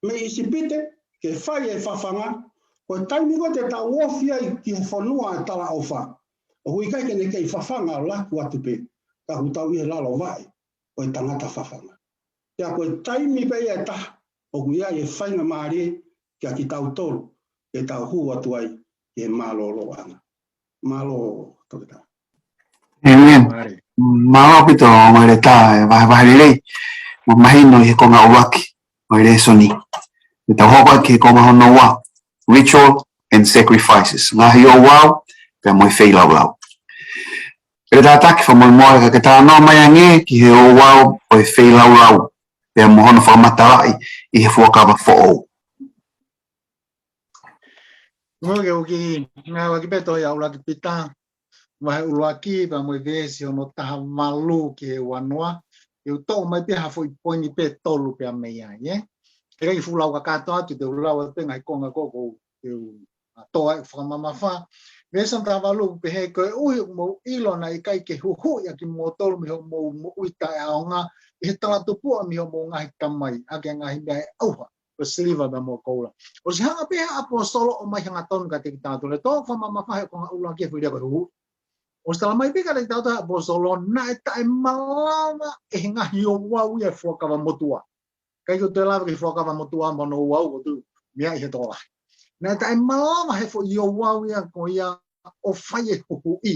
mei ʻIsipite ke fai e fafanga, ko e taimi ko ē te tau ofi ai ki he fonua talaʻofa, ʻoku ʻikai ke ne kei fafanga ʻo laku atu pē, ka ʻoku tau ʻi he lalo vaʻe ʻo e tangata fafanga. Pea ko e taimi pē ia ʻe taha ʻoku ʻi ai e faingamālie kia kitautolu ke tau hū atu ai ki he mālōlōʻanga. Mālō, Toketā. ʻĒmeni. Mālō ʻaupito, Maileta, e vahevahe lelei. Mahino ʻi he konga ʻuluaki ʻo e lēsoni. Te tau hoko atu ki he konga hono ua, ritual and sacrifices. Ngaahi ouau, pea mo e feilaulau. Pea tataki fakamolemole ka ke talanoa mai ange ki he ouau ʻo e feilaulau, pea mo hono fakamatalaʻi ʻi he Fuakava Foʻou. Mo ke uki, ngāueʻaki pē tohi ʻa ʻUluaki Pita, vahe ʻuluaki, pea mo e veesi hono taha valu ki he ua noa, ʻe u toʻo mai pē ha foʻi poini pē tolu pea mei ai, ē? ʻIkai ke fuʻu lau kakato atu, te u lau atu pē ngaahi konga ko ē ʻoku ou, te u, a, toʻo ai ʻo fakamamafa. Veesi hono taha valu, pehē, koeʻuhi ʻoku mou ʻilo naʻe ʻikai ke huhuʻi ʻa kimoutolu mei hoʻomou moʻui taʻeʻaonga, ʻi he talatupuʻa mei hoʻomou ngaahi tamai, ʻaki e ngaahi meʻa ʻe ʻauha, ko e siliva pea mo e koula. ʻOsi hanga pē ʻe he ʻaposetolo ʻo ʻomai hangatonu kiate kitautolu. Toʻo fakamamafa he konga ʻuluaki e foʻi lea ko e huhuʻi. ʻOsi tala mai pē kiate kitautolu ʻe he ʻaposetolo, naʻe taʻemalava ʻe he ngaahi ouau ia e Fuakava Motuʻa. ʻIkai ke u toe lave ki he Fuakava Motuʻa mo hono ouau ʻoku ou tui ʻoku meaʻi he tokolahi. Naʻe taʻemalava ʻe he foʻi ouau ia ko ia ʻo fai e huhuʻi.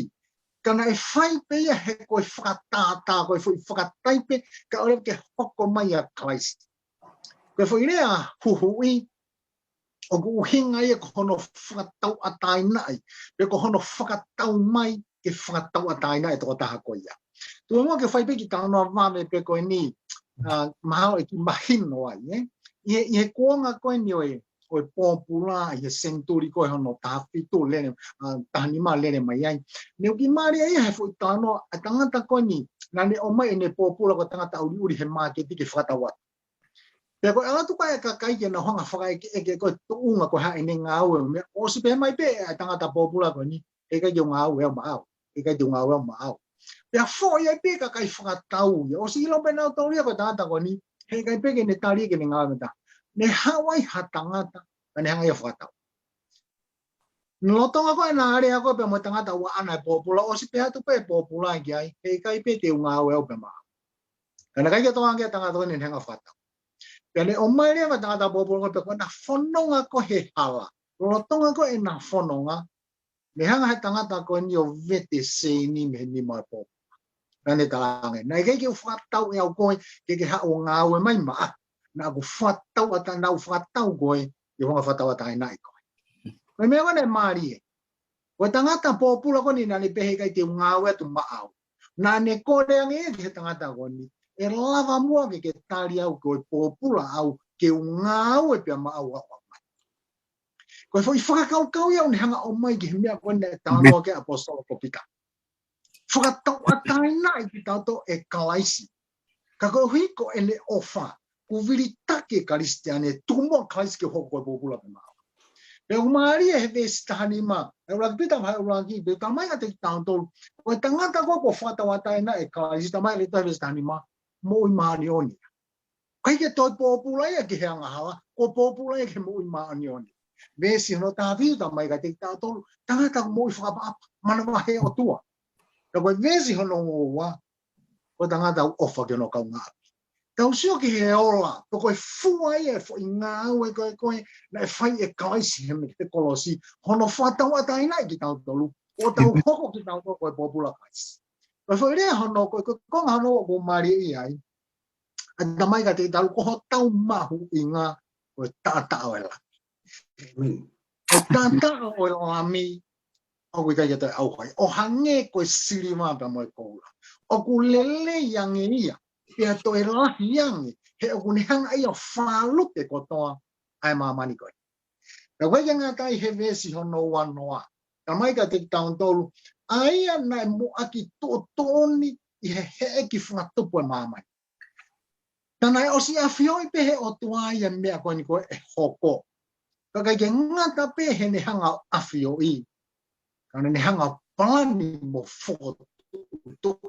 Ka naʻe fai pē ia he ko e fakatātā, ko e foʻi fakataipe, kae ʻoua leva ke hoko mai ʻa Kalaisi. Ko e foʻi lea huhuʻi, ʻoku ʻuhinga ia ko hono fakatauʻatāinaʻi, pe ko hono fakatau mai ke fakatauʻatāinaʻi e tokotaha ko ia. Tuku muʻa ke fai pē kiʻi talanoa vave pē ko eni, a, mahalo ʻe kiʻi mahino ai, ē? ʻI he, ʻi he kuonga ko eni ʻo e, ʻo e pōpula, ʻi he senituli ko ē hono taha fitu lele, a, taha nima lele mai ai. Ne u kiʻi mālieʻia he foʻi talanoa, ʻa e tangata ko eni, naʻa ne ʻomai ʻene pōpula ko e tangata ʻuliʻuli he māketi ke fakatau atu. Pea ko e ʻalu atu ko ē e kakai ke nau hanga ʻo fakaʻekeʻeke ko e tuʻunga ko ē ʻene ngāue, meʻa ʻosi pehē mai pē ʻa e tangata pōpula ko eni, heʻikai te u ngāue au maʻau, heʻikai te u ngāue au maʻau. Pea foʻi ai pē kakai fakatau ia, ʻosi ʻilo pē nautolu ia ko e tangata ko eni, heʻikai pē ke ne tali ke ne ngāue mei ai. Ne haʻu ai ha tangata, ka ne hanga ia ʻo fakatau. Lolotonga ko ē ʻena lea ko ē pea mo e tangata ʻoku ʻaʻana e pōpula, ʻosi pehē atu pē e pōpula ki ai, heʻikai pē te u ngāue au pē maʻau. Ka naʻe ʻikai ke toe ʻaonga e tangata ko eni, ne hanga ʻo fakatau. Pea ne ʻomai leva e tangata pōpula ko ē pea ko ʻena fononga ko ē he hala. Lolotonga ko ē ʻena fononga, ne hanga he tangata ko eni ʻo vete seini mei he nima ʻo e pōpula. Naʻa ne talaange, naʻe ʻikai ke u fakatau ʻe au koe ke ke haʻu ʻo ngāue mai maʻa. Naʻa ku fakatauʻata, naʻa ku fakatau koe, ʻi he ʻuhinga fakatauʻatāinaʻi koe. Ko e meʻa ko ē naʻe mālie. Ko e tangata pōpula ko eni naʻa ne pehē ʻikai te u ngāue atu maʻau. Naʻa ne kole ange ia ki he tangata ko eni, ʻe lava muʻa ke ke tali au ko e pōpula au ke u ngāue pea maʻau ʻo haʻu mai. Ko e foʻi fakakaukau ia ʻoku ne hanga ʻo ʻomai ki he meʻa ko eni naʻe talanoa ki ai ʻa e ʻaposetolo ko Pita. Fakatauʻatāinaʻi kitautolu ʻe Kalaisi. Ka koeʻuhi ko ʻene ʻofa, kuo vilitaki e Kalisitiane, tuku muʻa Kalaisi ke hoko ko e pōpula pea maʻau. Pea ʻoku mālie he veesi taha nima, ʻuluaki Pita vahe ʻuluaki, pea talamai kiate kitautolu, ko e tangata ko ē kuo fakatauʻatāinaʻi ʻe Kalaisi, talamai leva he veesi taha nima, moʻui māʻoniʻoni. ʻIkai ke toe pōpula ia ki he angahala, kuo pōpula ia ki he moʻui māʻoniʻoni. Veesi hono taha fitu talamai kiate kitautolu, tangata ʻoku moʻui fakaʻapaʻapa, manavahē ʻOtua. Pea ko e veesi hono ua, ko e tangata ʻoku ʻofa ki hono kaungāʻapi. Tau sio ki he ola, pe ko e fua ia e foʻi ngāue ko ē ko ē naʻe fai ʻe Kalaisi he, he kolosi, hono fakatauʻatāinaʻi kitautolu, ʻo tau hoko kitautolu ko e pōpula Kalaisi. Ko e foʻi lea hono, ko e, ko e konga hono ua ʻoku mālie ai. ʻA e talamai kiate kitautolu ko hotau mahuʻinga ko e taʻataʻa ʻo e Lami. ʻĒmeni. Ko e taʻataʻa ʻo e Lami, ʻoku ʻikai ke toe ʻauha ia. ʻO hangē ko e siliva pea mo e koula. ʻOku lelei ange ia, pea toe lahi ange, he ʻoku ne hanga ia ʻo fālupe kotoa ʻa e māmani ko ē. Pea ʻoku ʻikai ke ngata ai he veesi hono ua noa. Talamai kiate kitautolu, ʻa ia naʻe muʻaki tuʻutuʻuni ʻi he heʻeki fakatupu ʻo e māmani. Naʻa ne ʻosi ʻafioʻi pē ʻe he ʻOtua ia e meʻa ko eni ko ē ʻe hoko. Ka ʻikai ke ngata pē heʻene hanga ʻo ʻafioʻi. Ka naʻa ne hanga ʻo palani mo fokotuʻutuʻu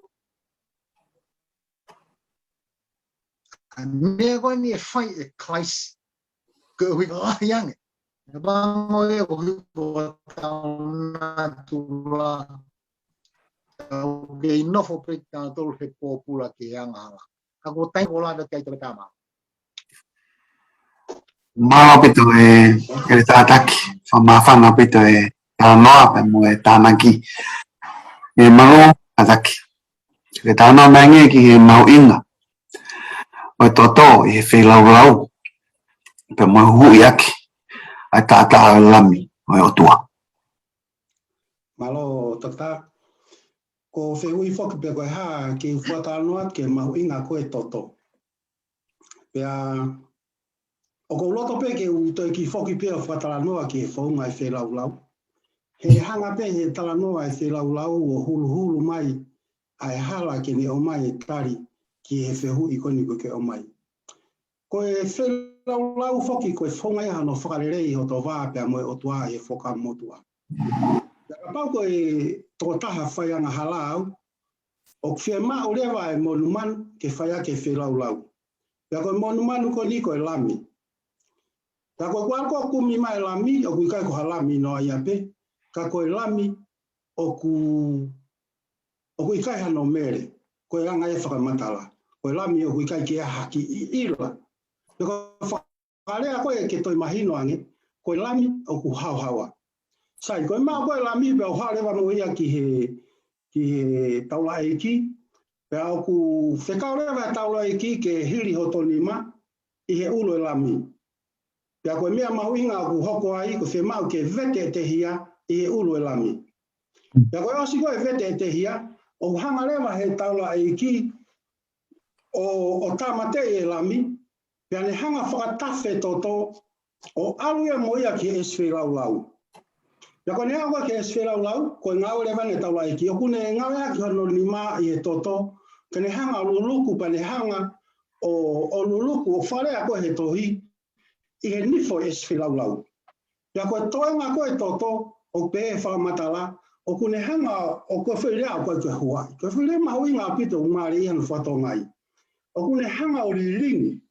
ʻa e meʻa ko eni ʻe fai ʻe Kalaisi. Koeʻuhi ko e lahi ange. ʻE pango ia koeʻuhi ko hotau natula. Tau kei nofo pē kitautolu he pōpula ki he angahala. Ka ko e taimi ko ē ʻoku lava ke tau tama. Mālō ʻaupito e, e Tataki. Fakamāfana ʻaupito e talanoa pea mo e tānaki. ʻE mālō Tataki. Ke talanoa mai ange ki he mahuʻinga ʻo e toto ʻi he feilaulau. Pea mo e huhuʻi ʻaki ʻa e taʻataʻa ʻo e Lami ʻo e ʻOtua. Mālō, Toketā. Ko e fehuʻi foki pe ko e hā ke u fakatalanoa ki he mahuʻinga ko ē ʻo e toto. Pea ʻoku ou loto pē ke u toe kiʻi foki pē ʻo fakatalanoa ki he founga ʻo e feilaulau. He hanga pē he talanoa ʻo e feilaulau ʻo huluhulu mai ʻa e hala ke ne ʻomai e tali ki he fehuʻi ko eni ʻoku ke ʻomai. Ko e feilaulau foki ko e founga ia hono fakalelei hoto vā pea mo e ʻOtua ʻi he Fuakava Motuʻa. Pea kapau ko e tokotaha faiangahala au, ʻoku fiemaʻu leva e monumanu ke fai ʻaki e feilaulau. Pea ko e monumanu ko eni ko e Lami. Pea ko e kuo kumi mai e Lami, ʻoku ʻikai ko ha Lami noa ia pē, ka ko e Lami ʻoku, ʻoku ʻikai hano mele, ko e anga ia e fakamatala. Ko e Lami ʻoku ʻikai ke ʻi ai ha kiʻi ʻila. Pea ko e fakalea ko ē ke toe mahino ange, ko e Lami ʻoku haohaoa. Sai, ko e maʻu ko ē e Lami pea u haʻu leva mo ia ki he, ki he taulaʻeiki, pea ʻoku fekau leva e taulaʻeiki ke hili hoto nima ʻi he ʻulu e Lami. Pea ko e meʻa mahuʻinga ʻoku hoko ai, ʻoku fiemaʻu ke vete ʻetehia ʻi he ʻulu e Lami. Pea ko e ʻosi ko ē e vete ʻetehia, ʻoku hanga leva he taulaʻeiki ʻo, ʻo tāmateʻi e Lami, pea ne hanga fakatafe e toto, ʻo ʻalu ia mo ia ki he ʻesi feilaulau. Pea ko ʻene aʻu ko ē ki he ʻesi feilaulau, ko e ngāue leva eni e taulaʻeiki, ʻoku ne ngāueʻaki hono nima ʻi he toto, ke ne hanga ʻo luluku, pea ne hanga ʻo, ʻo luluku, ʻo fakalea ko ē he tohi, ʻi he nifo e ʻesi feilaulau. Pea ko e toenga ko ē e toto, ʻoku pehē he fakamatala, ʻoku ne hanga ʻo, ko e foʻi lea ʻoku ʻikai ke huaʻi. Ko e foʻi lea mahuʻinga ʻaupito ʻoku mālie ia hono fakatonga ai. ʻOku ne hanga ʻo lilingi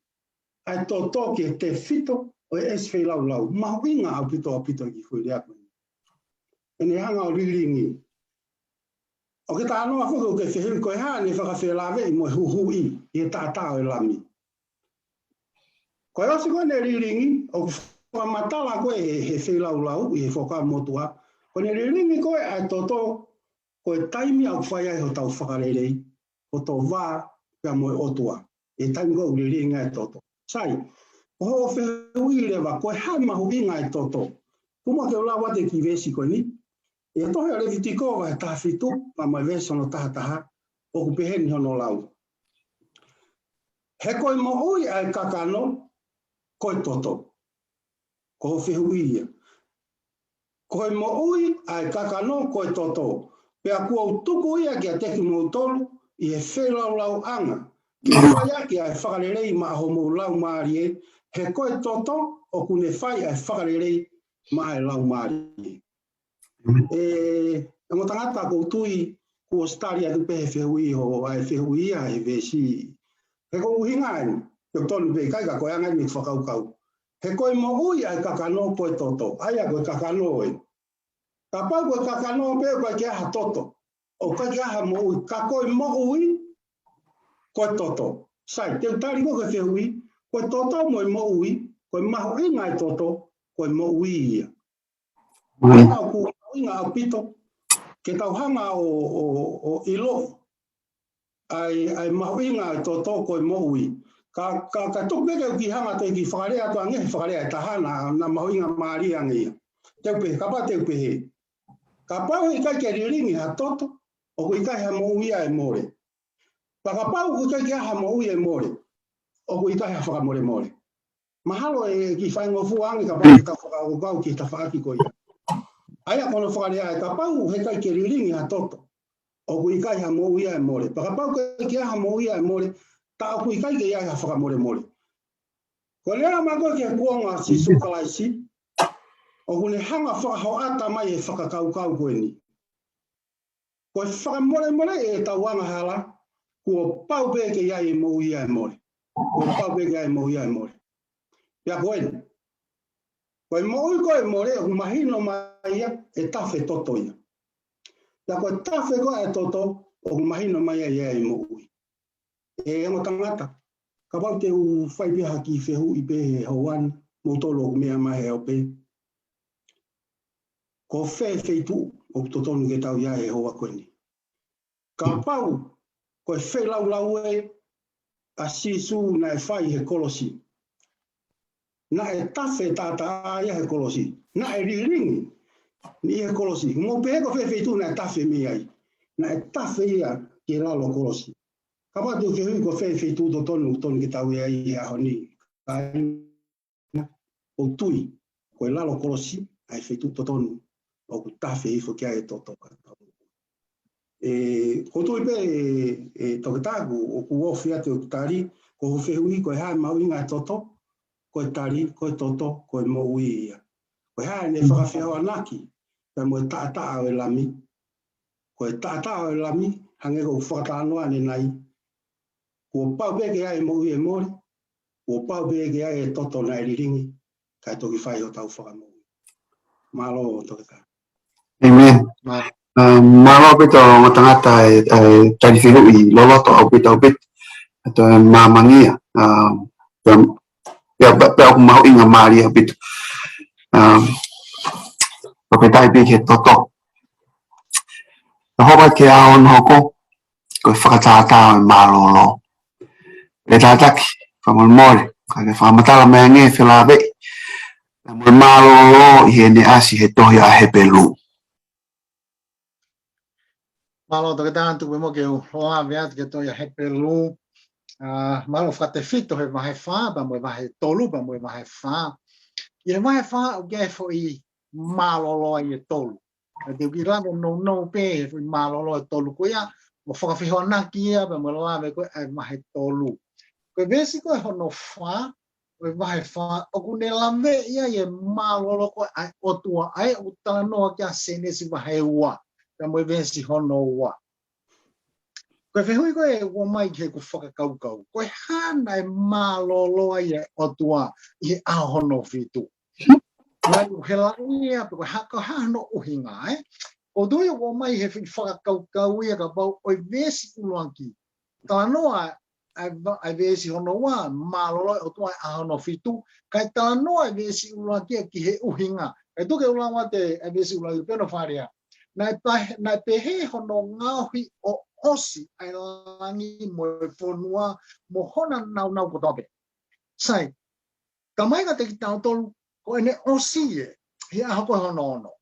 ʻa e toto ki he tefito ʻo e ʻesi feilaulau. Mahuʻinga ʻaupito, ʻaupito e kiʻi foʻi lea ko eni. ʻEne hanga ʻo lilingi. ʻOku ke talanoa foki ʻoku ke fehuʻi ko e hā ʻene fakafelāveʻi mo e huhuʻi ʻi he taʻataʻa ʻo e Lami. Ko e ʻosi ko ē ʻene lilingi, ʻoku fakamatala ko ē he, he feilaulau ʻi he Fuakava Motuʻa, ko ʻene lilingi ko ē ʻa e toto, ko e taimi ʻoku fai ai hotau fakalelei, ko e tō vā pea mo e ʻOtua. ʻI he taimi ko ē ʻoku lilingi ai e toto. Sai, ko hoʻo fehuʻi leva, ko e hā e mahuʻinga e toto? Tuku muʻa ke u lau atu e kiʻi veesi ko eni. ʻI he tohi ʻa Levitiko vahe taha fitu, pea mo e veesi hono taha taha, ʻoku peheni hono lau. He ko e moʻui ʻa e kakano, ko e toto. Ko hoʻo fehuʻi ia. Ko e moʻui ʻa e kakano, ko e toto. Pea kuo u tuku ia kiate kimoutolu ʻi he feilaulau ʻanga. Ke fai ʻaki ʻa e fakalelei maʻa homou laumālie, he ko e toto ʻoku ne fai ʻa e fakalelei maʻa e laumālie. ʻE, ʻe mo tangata ʻoku ou tui kuo ʻosi tali atu pē he fehuʻi hoʻo ʻai fehuʻi ia he veesi. He ko e ʻuhinga eni, ʻoku tonu pē ʻikai ka ko e anga eni e fakakaukau. He ko e moʻui ʻa e kakano ko e toto. ʻA ia ko e kakano ē. Kapau ko e kakano pē ʻoku ʻikai ke ʻi ai ha toto. ʻOku ʻikai ke ʻi ai ha moʻui. Ka ko e moʻui ko e toto. Sai, te u tali ko e fehuʻi, ko e toto mo e moʻui, ko e mahuʻinga e toto, ko e moʻui ia. ʻA ia ʻoku mahuʻinga ʻaupito ke tau hanga ʻo, ʻo, ʻo ʻiloʻi ʻa e, ʻa e mahuʻinga e toto ko e moʻui. Ka, ka, ka tuku pē ke u kiʻi hanga atu ʻo kiʻi fakalea atu ange he fakalea ʻe taha naʻa, naʻa mahuʻinga mālie ange ia. Te u pehē, kapau te u pehē. Kapau he ʻikai ke lilingi ha toto, ʻoku ʻikai ha moʻui ia ʻe mole. Pea kapau ʻoku ʻikai ke ʻi ai ha moʻui ʻe mole, ʻoku ʻikai ha fakamolemole. Mahalo ʻe kiʻi faingofua ange kapau te tau fakakaukau ki he tafaʻaki ko ia. ʻA ia ko hono fakalea ē, kapau he ʻikai ke lilingi ha toto, ʻoku ʻikai ha moʻui ia ʻe mole. Pea kapau ʻoku ʻikai ke ʻi ai ha moʻui ia ʻe mole, tā ʻoku ʻikai ke ʻi ai ha fakamolemole. Ko e lea mai ko ē ki he kuonga ʻo Sīsū Kalaisi, ʻoku ne hanga ʻo fakahoʻata mai e fakakaukau ko eni. Ko e fakamolemole ʻetau angahala, kuo pau pē ke ʻi ai e moʻui ia ʻe mole. Kuo pau pē ke ʻi ai e moʻui ia ʻe mole. Pea ko eni. Ko e moʻui ko ē ʻe mole, ʻoku mahino mai ia ʻe tafe toto ia. Pea ko e tafe ko ē e toto, ʻoku mahino mai ia ʻe ʻi ai e moʻui. ʻE ongo tangata, kapau te u fai pē ha kiʻi fehuʻi pē he houa ni, moutolu ʻoku meʻa mai he ope. Ko fē feituʻu ʻoku totonu ke tau ʻi ai he houa ko eni? Kapau ko e feilaulau ē ʻa Sīsū naʻe fai he kolosi. Naʻe tafe taʻataʻa ia he kolosi. Naʻe lilingi ʻi he kolosi. Mou pehē ko fē feituʻu naʻe tafe mei ai? Naʻe tafe ia ki lalo kolosi. Kapau te u fehuʻi ko fē feituʻu totonu, totonu ke tau ʻi ai he ʻaho ni? Ka ʻi ai, ʻoku ou tui ko e lalo kolosi ʻa e feituʻu totonu ʻoku tafe hifo ki ai e toto. ʻE, ʻoku ou tui pē, ʻe, ʻe Toketā, ʻoku, ʻoku ofi atu ʻeku tali, ko hoʻo fehuʻi ko e hā e mahuʻinga e toto, ko e tali, ko e toto, ko e moʻui ia. Ko e hā ʻene fakafehoanaki pea mo e taʻataʻa ʻo e Lami? Ko e taʻataʻa ʻo e Lami, hangē ko ʻeku fakatalanoa ʻanenai, kuo pau pē ke ʻi ai e moʻui ʻe mole, kuo pau pē ke ʻi ai e toto naʻe lilingi, kae toki fai hotau fakamoʻui. Mālō Toketā. ʻĒmeni. Mālō. ʻA, mālō ʻaupito ongo tangata e, e tali fehuʻi loloto ʻaupito ʻaupito. ʻA, toe māmani ia. ʻA, pea, pea, pea ʻoku mahuʻinga mālie ʻaupito. ʻA, fakafetaʻi pē ki he toto. Ka hoko ki he ʻaho hono hoko, ko e fakatātā ʻo e mālōlō. Pea tataki, fakamolemole, ka ke fakamatala mai ange felāveʻi pea mo e mālōlō ʻi heʻene ʻasi he tohi ʻa Hepelū. Mālō Toketā, tuku pē muʻa ke u lave atu ki he tohi ʻa Hepelū. ʻA, mālō, fakatefito he vahe fā, pea mo e vahe tolu, pea mo e vahe fā. ʻI he vahe fā, ʻoku ʻi ai e foʻi mālōlō ʻe tolu. Ka te u kiʻi lave nounou pē he foʻi mālōlō ʻe tolu ko ia, ʻo fakafehoanaki ia pea mo e lave ko ē ʻa e vahe tolu. Ko e veesi ko ē hono fā, ko e vahe fā, ʻoku ne laveʻi ia ʻi he mālōlō ko ē ʻa e ʻOtua, ʻa ē ʻoku talanoa ki ai ʻa Sēnesi vahe ua, pea mo e veesi hono ua. Ko e fehuʻi ko ē ʻoku ʻomai ki heʻeku fakakaukau, ko e hā naʻe mālōlō ai e ʻOtua ʻi he ʻaho hono fitu? Naʻe ʻuhela ia, pe ko e hā, ko e hā hono ʻuhinga, ē? ʻOku ou tui ʻoku ʻomai he foʻi fakakaukau ia kapau ʻoku ʻi he veesi ʻuluaki, talanoa ʻa e va-, ʻa e veesi hono ua, mālōlō e ʻOtua ʻi he ʻaho hono fitu, kae talanoa e veesi ʻuluaki ia ki he ʻuhinga. Kae tuku ke u lau atu e veesi ʻuluaki pea no farea. Naʻe pahe-, naʻe pehē hono ngaohi ʻo ʻosi ʻa e langi mo e fonua mo hona nāunau kotoa pē. Sai, ka mai ka te kitautolu, ko ʻene ʻosi ē, he ʻaho ko ē hono ono.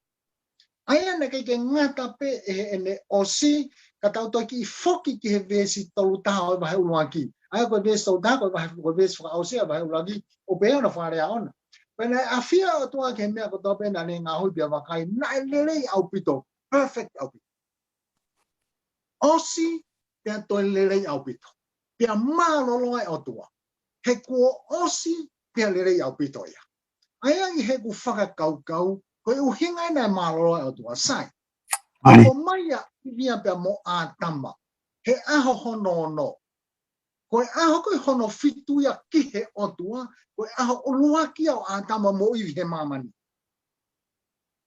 ʻA ia naʻe ʻikai ke ngata pē ʻi heʻene ʻosi, ka tau toe kiʻi foki ki he veesi tolu taha ʻo e vahe ʻuluaki. ʻA ia ko e veesi tolu taha, ko e vahe, ko e veesi fakaʻosi ʻa e vahe ʻuluaki, ʻoku pehē hono fakalea ʻona. Pea naʻe ʻafio ʻa e ʻOtua ki he meʻa kotoa pē naʻa ne ngaohi pea vakai, naʻe lelei ʻaupito, perfect ʻaupito. ʻOsi pea toe lelei ʻaupito. Pea mālōlō ʻa e ʻOtua. He kuo ʻosi pea lelei ʻaupito ia. ʻA ia ʻi heʻeku fakakaukau, ko e ʻuhinga ena e mālōlō ʻa e ʻOtua. Sai. ʻAi. Ko mai ʻa ʻIvi ia pea mo ʻĀtama. He ʻaho hono ono. Ko e ʻaho ko ē hono fitu ia ki he ʻOtua, ko e ʻaho ʻuluaki ia ʻo ʻĀtama mo ʻIvi he māmani.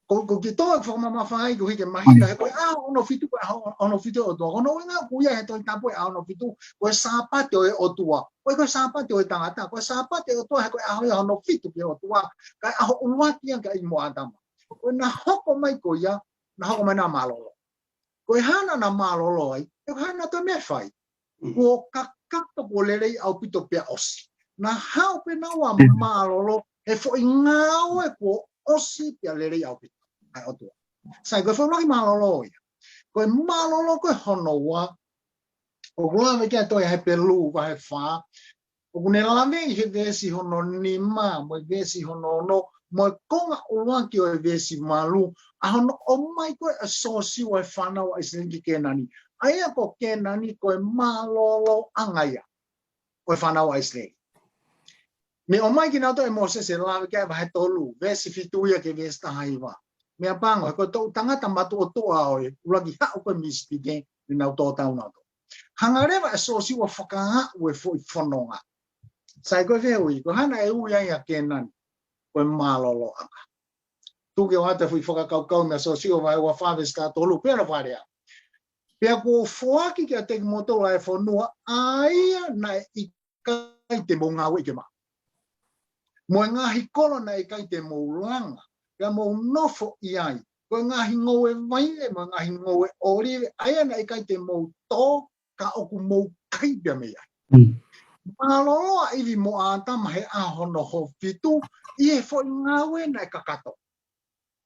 Ko, ko kitautolu fakamamafa ai ko hiki mahina, he ko e ʻaho hono fitu, ko e ʻaho hono fitu ʻo e ʻOtua. Ko hono ʻuhinga ʻoku ʻi ai he Tohi Tapu e ʻaho hono fitu, ko e Sāpate ʻo e ʻOtua. Ko e, ko e Sāpate ʻo e tangata, ko e Sāpate ʻo e ʻOtua, he ko e ʻaho ia hono fitu ki he ʻOtua, kae ʻaho ʻuluaki ia kia ʻIvi mo ʻĀtama. Ko ʻena hoko mai ko ia, na hoko mai na mālōlō. Ko e hā naʻa na mālōlō ai, he ko e hā naʻa na toe meʻa fai. Mm. Kuo kakato kuo lelei ʻaupito pea ʻosi. Na haʻu pē naua mālōlō, he foʻi ngāue kuo ʻosi pea lelei ʻaupito. ʻA e ʻOtua. Sai, ko e foʻi ʻuluaki mālōlō ia. Ko e mālōlō ko ē hono ua, ʻoku lave ki ai e tohi Hepelū vahe fā, ʻoku ne lave ʻi he veesi hono nima, mo e veesi hono ono, mo e konga ʻuluaki ʻo e veesi valu, ʻa hono ʻomai ko ē ʻa Siosiua e fānau ʻa ʻIsileli ki Kēnani. ʻA ia ko Kēnani ko e mālōlōʻanga ia ʻo e fānau ʻa ʻIsileli. Ne ʻomai kinautolu ʻe Mōsese, lave ki ai vahe tolu, veesi fitu ia ki he veesi taha hiva. Meʻapango, he ko e toʻu tangata matuʻotuʻa ʻo e ʻuluaki haʻu ko ē mei Sipite, ne nau tō tau nautolu. Hanga leva ʻe Siosiua ʻo fakaaʻu e foʻi fononga. Sai, ko e fehuʻi, ko e hā naʻe ui ai ʻa Kēnani, ko e mālōlōʻanga. Tuku ke u ʻoatu e foʻi fakakaukau mei Siosiua vahe ua fā veesi taha tolu, pea na fakalea. Pea kuo u foaki kiate kimoutolu ʻa e fonua, ʻa ia naʻe ʻikai te mou ngāueʻi ke maʻu. Mo e ngaahi kolo naʻe ʻikai te mou langa, pea mou nofo ʻi ai. Ko e ngaahi ngoue vaine, mo e ngaahi ngoue ʻōlive, ʻa ia naʻe ʻikai te mou tō, ka ʻoku mou kai pea mei ai. Mm. Mālōlō ʻa ʻIvi mo ʻĀtama he ʻaho hono fitu, ʻi he foʻi ngāue naʻe kakato.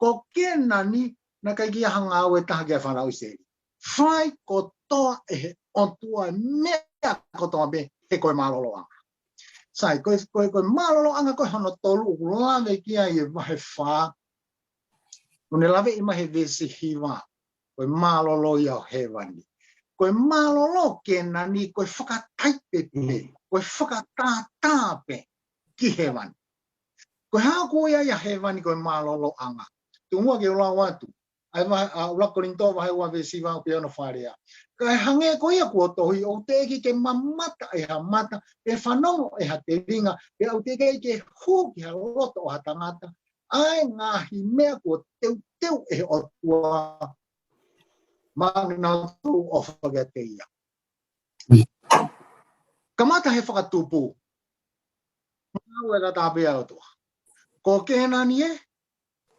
Ko Kēnani, naʻe ʻikai ke ʻi ai ha ngāue ʻe taha ki he fānau ʻIsileli. Fai kotoa ʻe he ʻOtua e meʻa kotoa pē he ko e mālōlōʻanga. Sai, ko e, ko e, ko e mālōlōʻanga ko ē hono tolu ʻoku lave ki ai e vahe fā. ʻOku ne laveʻi mai he veesi hiva, ko e mālōlō ia ʻo hēvani. Ko e mālōlō Kēnani, ko e fakataipe pē, mm, ko e fakatātā pē ki hēvani. Ko e hā ʻoku ʻi ai ʻa hēvani ko e mālōlōʻanga. Tuku muʻa ke u lau atu. ʻA e vahe, ʻa, ʻuluaki Kolinitō vahe ua veesi hiva ʻoku pehē hono fakalea. Ka ʻe hangē ko ia kuo tohi, ʻoku teʻeki ke mamata ʻe ha mata, pe fanongo ʻe ha telinga, pea ʻoku teʻeki ke hū ki ha loto ʻo ha tangata, ʻa e ngaahi meʻa kuo teuteu ʻe he ʻOtua maʻanautolu ʻofa kiate ia. Kamata he fakatupu. Ngāue tātā pē ʻa e ʻOtua. Ko Kēnani ē,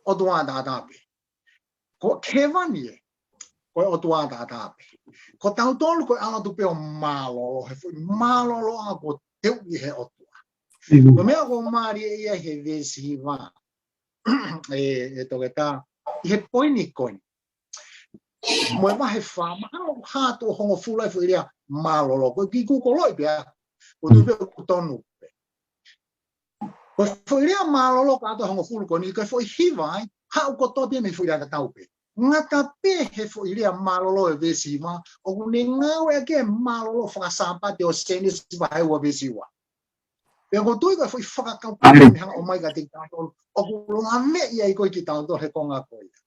ʻOtua tātā pē. Ko hēvani ē, ko e ʻOtua tātā pē. Ko tautolu ko e ʻalu atu pē ʻo mālōlō, he foʻi mālōlōʻanga kuo teuʻi he ʻOtua. Mm. Ko e meʻa ʻoku mālie ia he veesi hiva, ʻe, ʻe Toketā, ʻi he poini ko eni. Mo e vahe fā, mahalo ʻoku hā atu ʻo hongofulu e foʻi lea mālōlō. Ko e kiʻi kūkoloʻi pē ʻaku, ʻoku ou tui pē ʻoku tonu pē. Ko e foʻi lea mālōlō ka ʻoatu e hongofulu ko eni, ko e foʻi hiva ai, haʻu kotoa pē ia mei he foʻi lea tatau pē. Ngata pē he foʻi lea mālōlō e veesi hiva, ʻoku ne ngāueʻaki e mālōlō fakasāpate ʻo Sēnesi vahe ua veesi ua. Pea ʻoku ou tui ko e foʻi fakakaukau ʻeni hanga ʻo ʻomai kiate kitautolu, ʻoku laveʻi ai ko ē kitautolu he konga ko ia.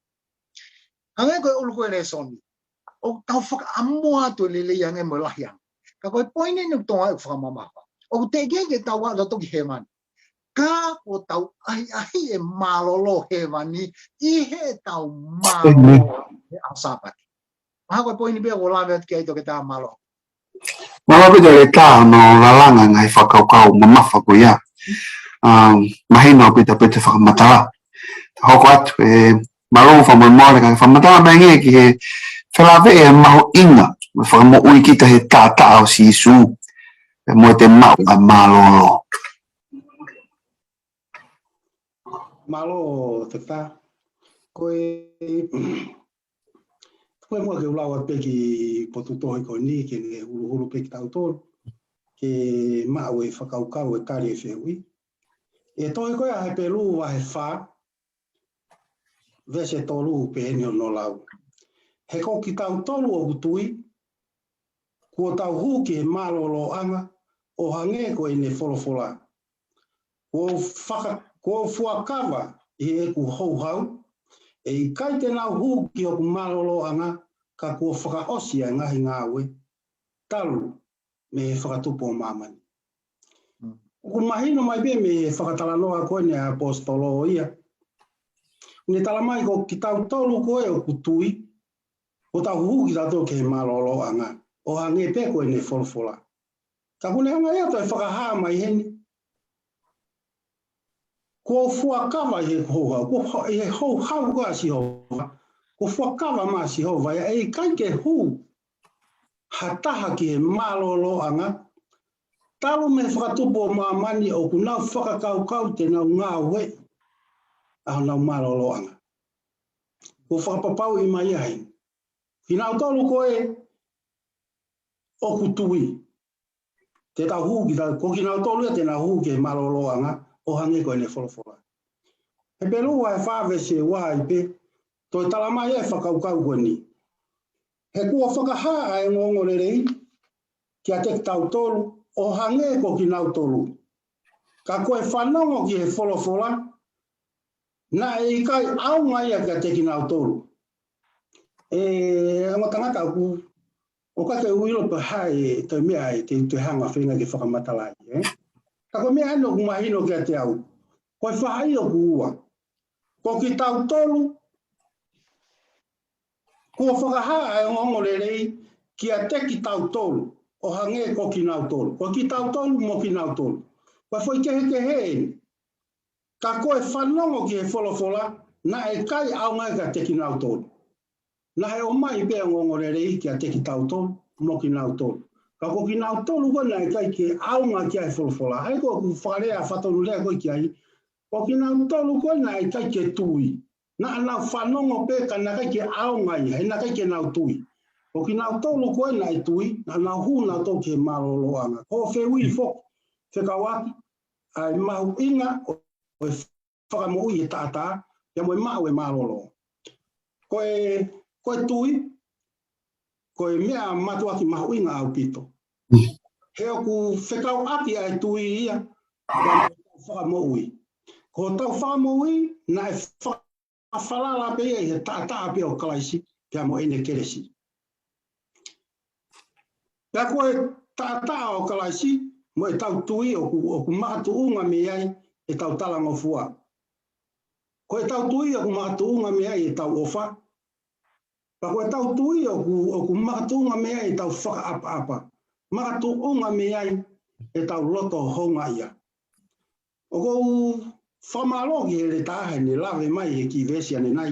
Hangē ko e ʻulu ko ē lēsoni. ʻOku tau fakaʻamu atu e lelei ange mo e lahi ange. Ka ko e poini ʻeni ʻoku tō ai ʻeku fakamamafa. ʻOku teʻeki ai ke tau ʻalu atu ki hēvani. Ka kuo tau ʻahiʻahi e mālōlō hēvani ʻi heʻetau mālōlō he ʻaho Sāpate. Mahalo ko e poini pē ʻoku lave atu ki ai Toketā, mālō. Mālō ʻaupito Leta hono lalanga e ngaahi fakakaukau mamafa ko ia. Um, mahino ʻaupito pē ʻa e fakamatala. Hoko atu, ē, mālō fakamolemole kae fakamatala mai angé ki he felāveʻi e mahuʻinga, mo e fakamoʻui kita he taʻataʻa ʻo Sīsū, ē, mo ʻete maʻu ʻa e mālōlō. Mālō Tefā. Ko e, ko e muʻa ke u lau atu pē ki he potu tohi ko eni, ke ne huluhulu pē kitautolu ke maʻu e fakakaukau e tali e fehuʻi. ʻI he tohi ko ia ʻa Hepelū vahe fā, veesi tolu, pehē ni hono lau: He ko kitautolu ʻoku tui, kuo tau hū ki he mālōlōʻanga, ʻo hangē ko ʻene folofola. Kuo faka-, kuo fuakava ʻi heʻeku houhau, ʻe ʻikai te nau hū ki hoku mālōlōʻanga, ka kuo fakaʻosi ʻa e ngaahi ngāue, talu mei he fakatupu ʻo māmani. Mm. ʻOku mahino mai pē mei he fakatalanoa ko eni ʻa e ʻaposetolo ia. Ne tala mai ko kitautolu ko ē ʻoku tui, kuo tau hū kitautolu ki he mālōlōʻanga, ʻo hangē pē ko ʻene folofola. Ka ʻoku ne hanga ia ʻo toe fakahā mai heni, kuo fuakava ʻi he houhau, kuo ho-, ʻi he houhau ko ia ʻa Sihova, kuo fuakava mai ʻa Sihova, ʻe ʻikai ke hū ha taha ki he mālōlōʻanga, talu mei he fakatupu ʻo māmani, ʻoku nau fakakaukau te nau ngāueʻi ʻa honau mālōlōʻanga. Kuo fakapapauʻi mai ia heni. Kinautolu ko ē ʻoku tui, te tau hū kita-, ko kinautolu ia te nau hū ki he mālōlōʻanga, ʻo hangē ko ʻene folofola. Hepelū vahe fā veesi ua ai pē, toe tala mai e fakakaukau ko eni: He kuo fakahā ʻa e ongoongolelei kiate kitautolu, ʻo hangē ko kinautolu. Ka ko e fanongo ki he folofola, naʻe ʻikai ʻaonga ia kiate kinautolu. ʻE, ongo tangata, ʻoku, ʻoku ʻikai ke u ʻilo pe ko e hā e toe meʻa ʻe te, te u hanga ʻo feinga ke fakamatalaʻi, ē? Ka ko e meʻa eni ʻoku mahino kiate au. Ko e faʻahi ʻoku ua. Ko kitautolu, kuo fakahā ʻa e ongoongolelei kiate kitautolu, ʻo hangē ko kinautolu. Ko kitautolu mo kinautolu. Ko e foʻi kehekehe eni. Ka ko e fanongo ki he folofola, naʻe ʻikai ʻaonga ia kiate kinautolu. Naʻe ʻomai pē ʻa e ongoongolelei kiate kitautolu mo kinautolu. Ka ko kinautolu ko ē naʻe ʻikai ke ʻaonga ki ai e folofola. ʻA ia ko ʻeku fakalea, fakatonulea ko ē ki ai, ko kinautolu ko ē naʻe ʻikai ke tui. Naʻa nau fanongo pē ka naʻe ʻikai ke ʻaonga ia, he naʻe ʻikai ke nau tui. Ko kinautolu ko ē naʻe tui, naʻa nau hū nautolu ki he mālōlōʻanga. Ko e fehuʻi foki fekauʻaki ʻa e mahuʻinga ʻo e fakamoʻui e taʻataʻa, pea mo e maʻu e mālōlō. Ko e, ko e tui, ko e meʻa mātuʻaki mahuʻinga ʻaupito. He ʻoku fekauʻaki ʻa e tui ia, pea mo e fakamoʻui. Ko hotau fakamoʻui, naʻe fakafalala pē ia ʻi he taʻataʻa pē ʻo Kalaisi, pea mo ʻene kelesi. Pea ko e taʻataʻa ʻo Kalaisi, mo ʻetau tui ʻoku, ʻoku makatuʻunga mei ai ʻetau talangofua. Ko ʻetau tui ʻoku makatuʻunga mei ai ʻetau ʻofa. Pea ko ʻetau tui ʻoku, ʻoku makatuʻunga mei ai ʻetau fakaʻapaʻapa. Makatuʻunga mei ai ʻetau loto houngaʻia. ʻOku ou fakamālō ki he Leta he ne lave mai he kiʻi veesi ʻanenai.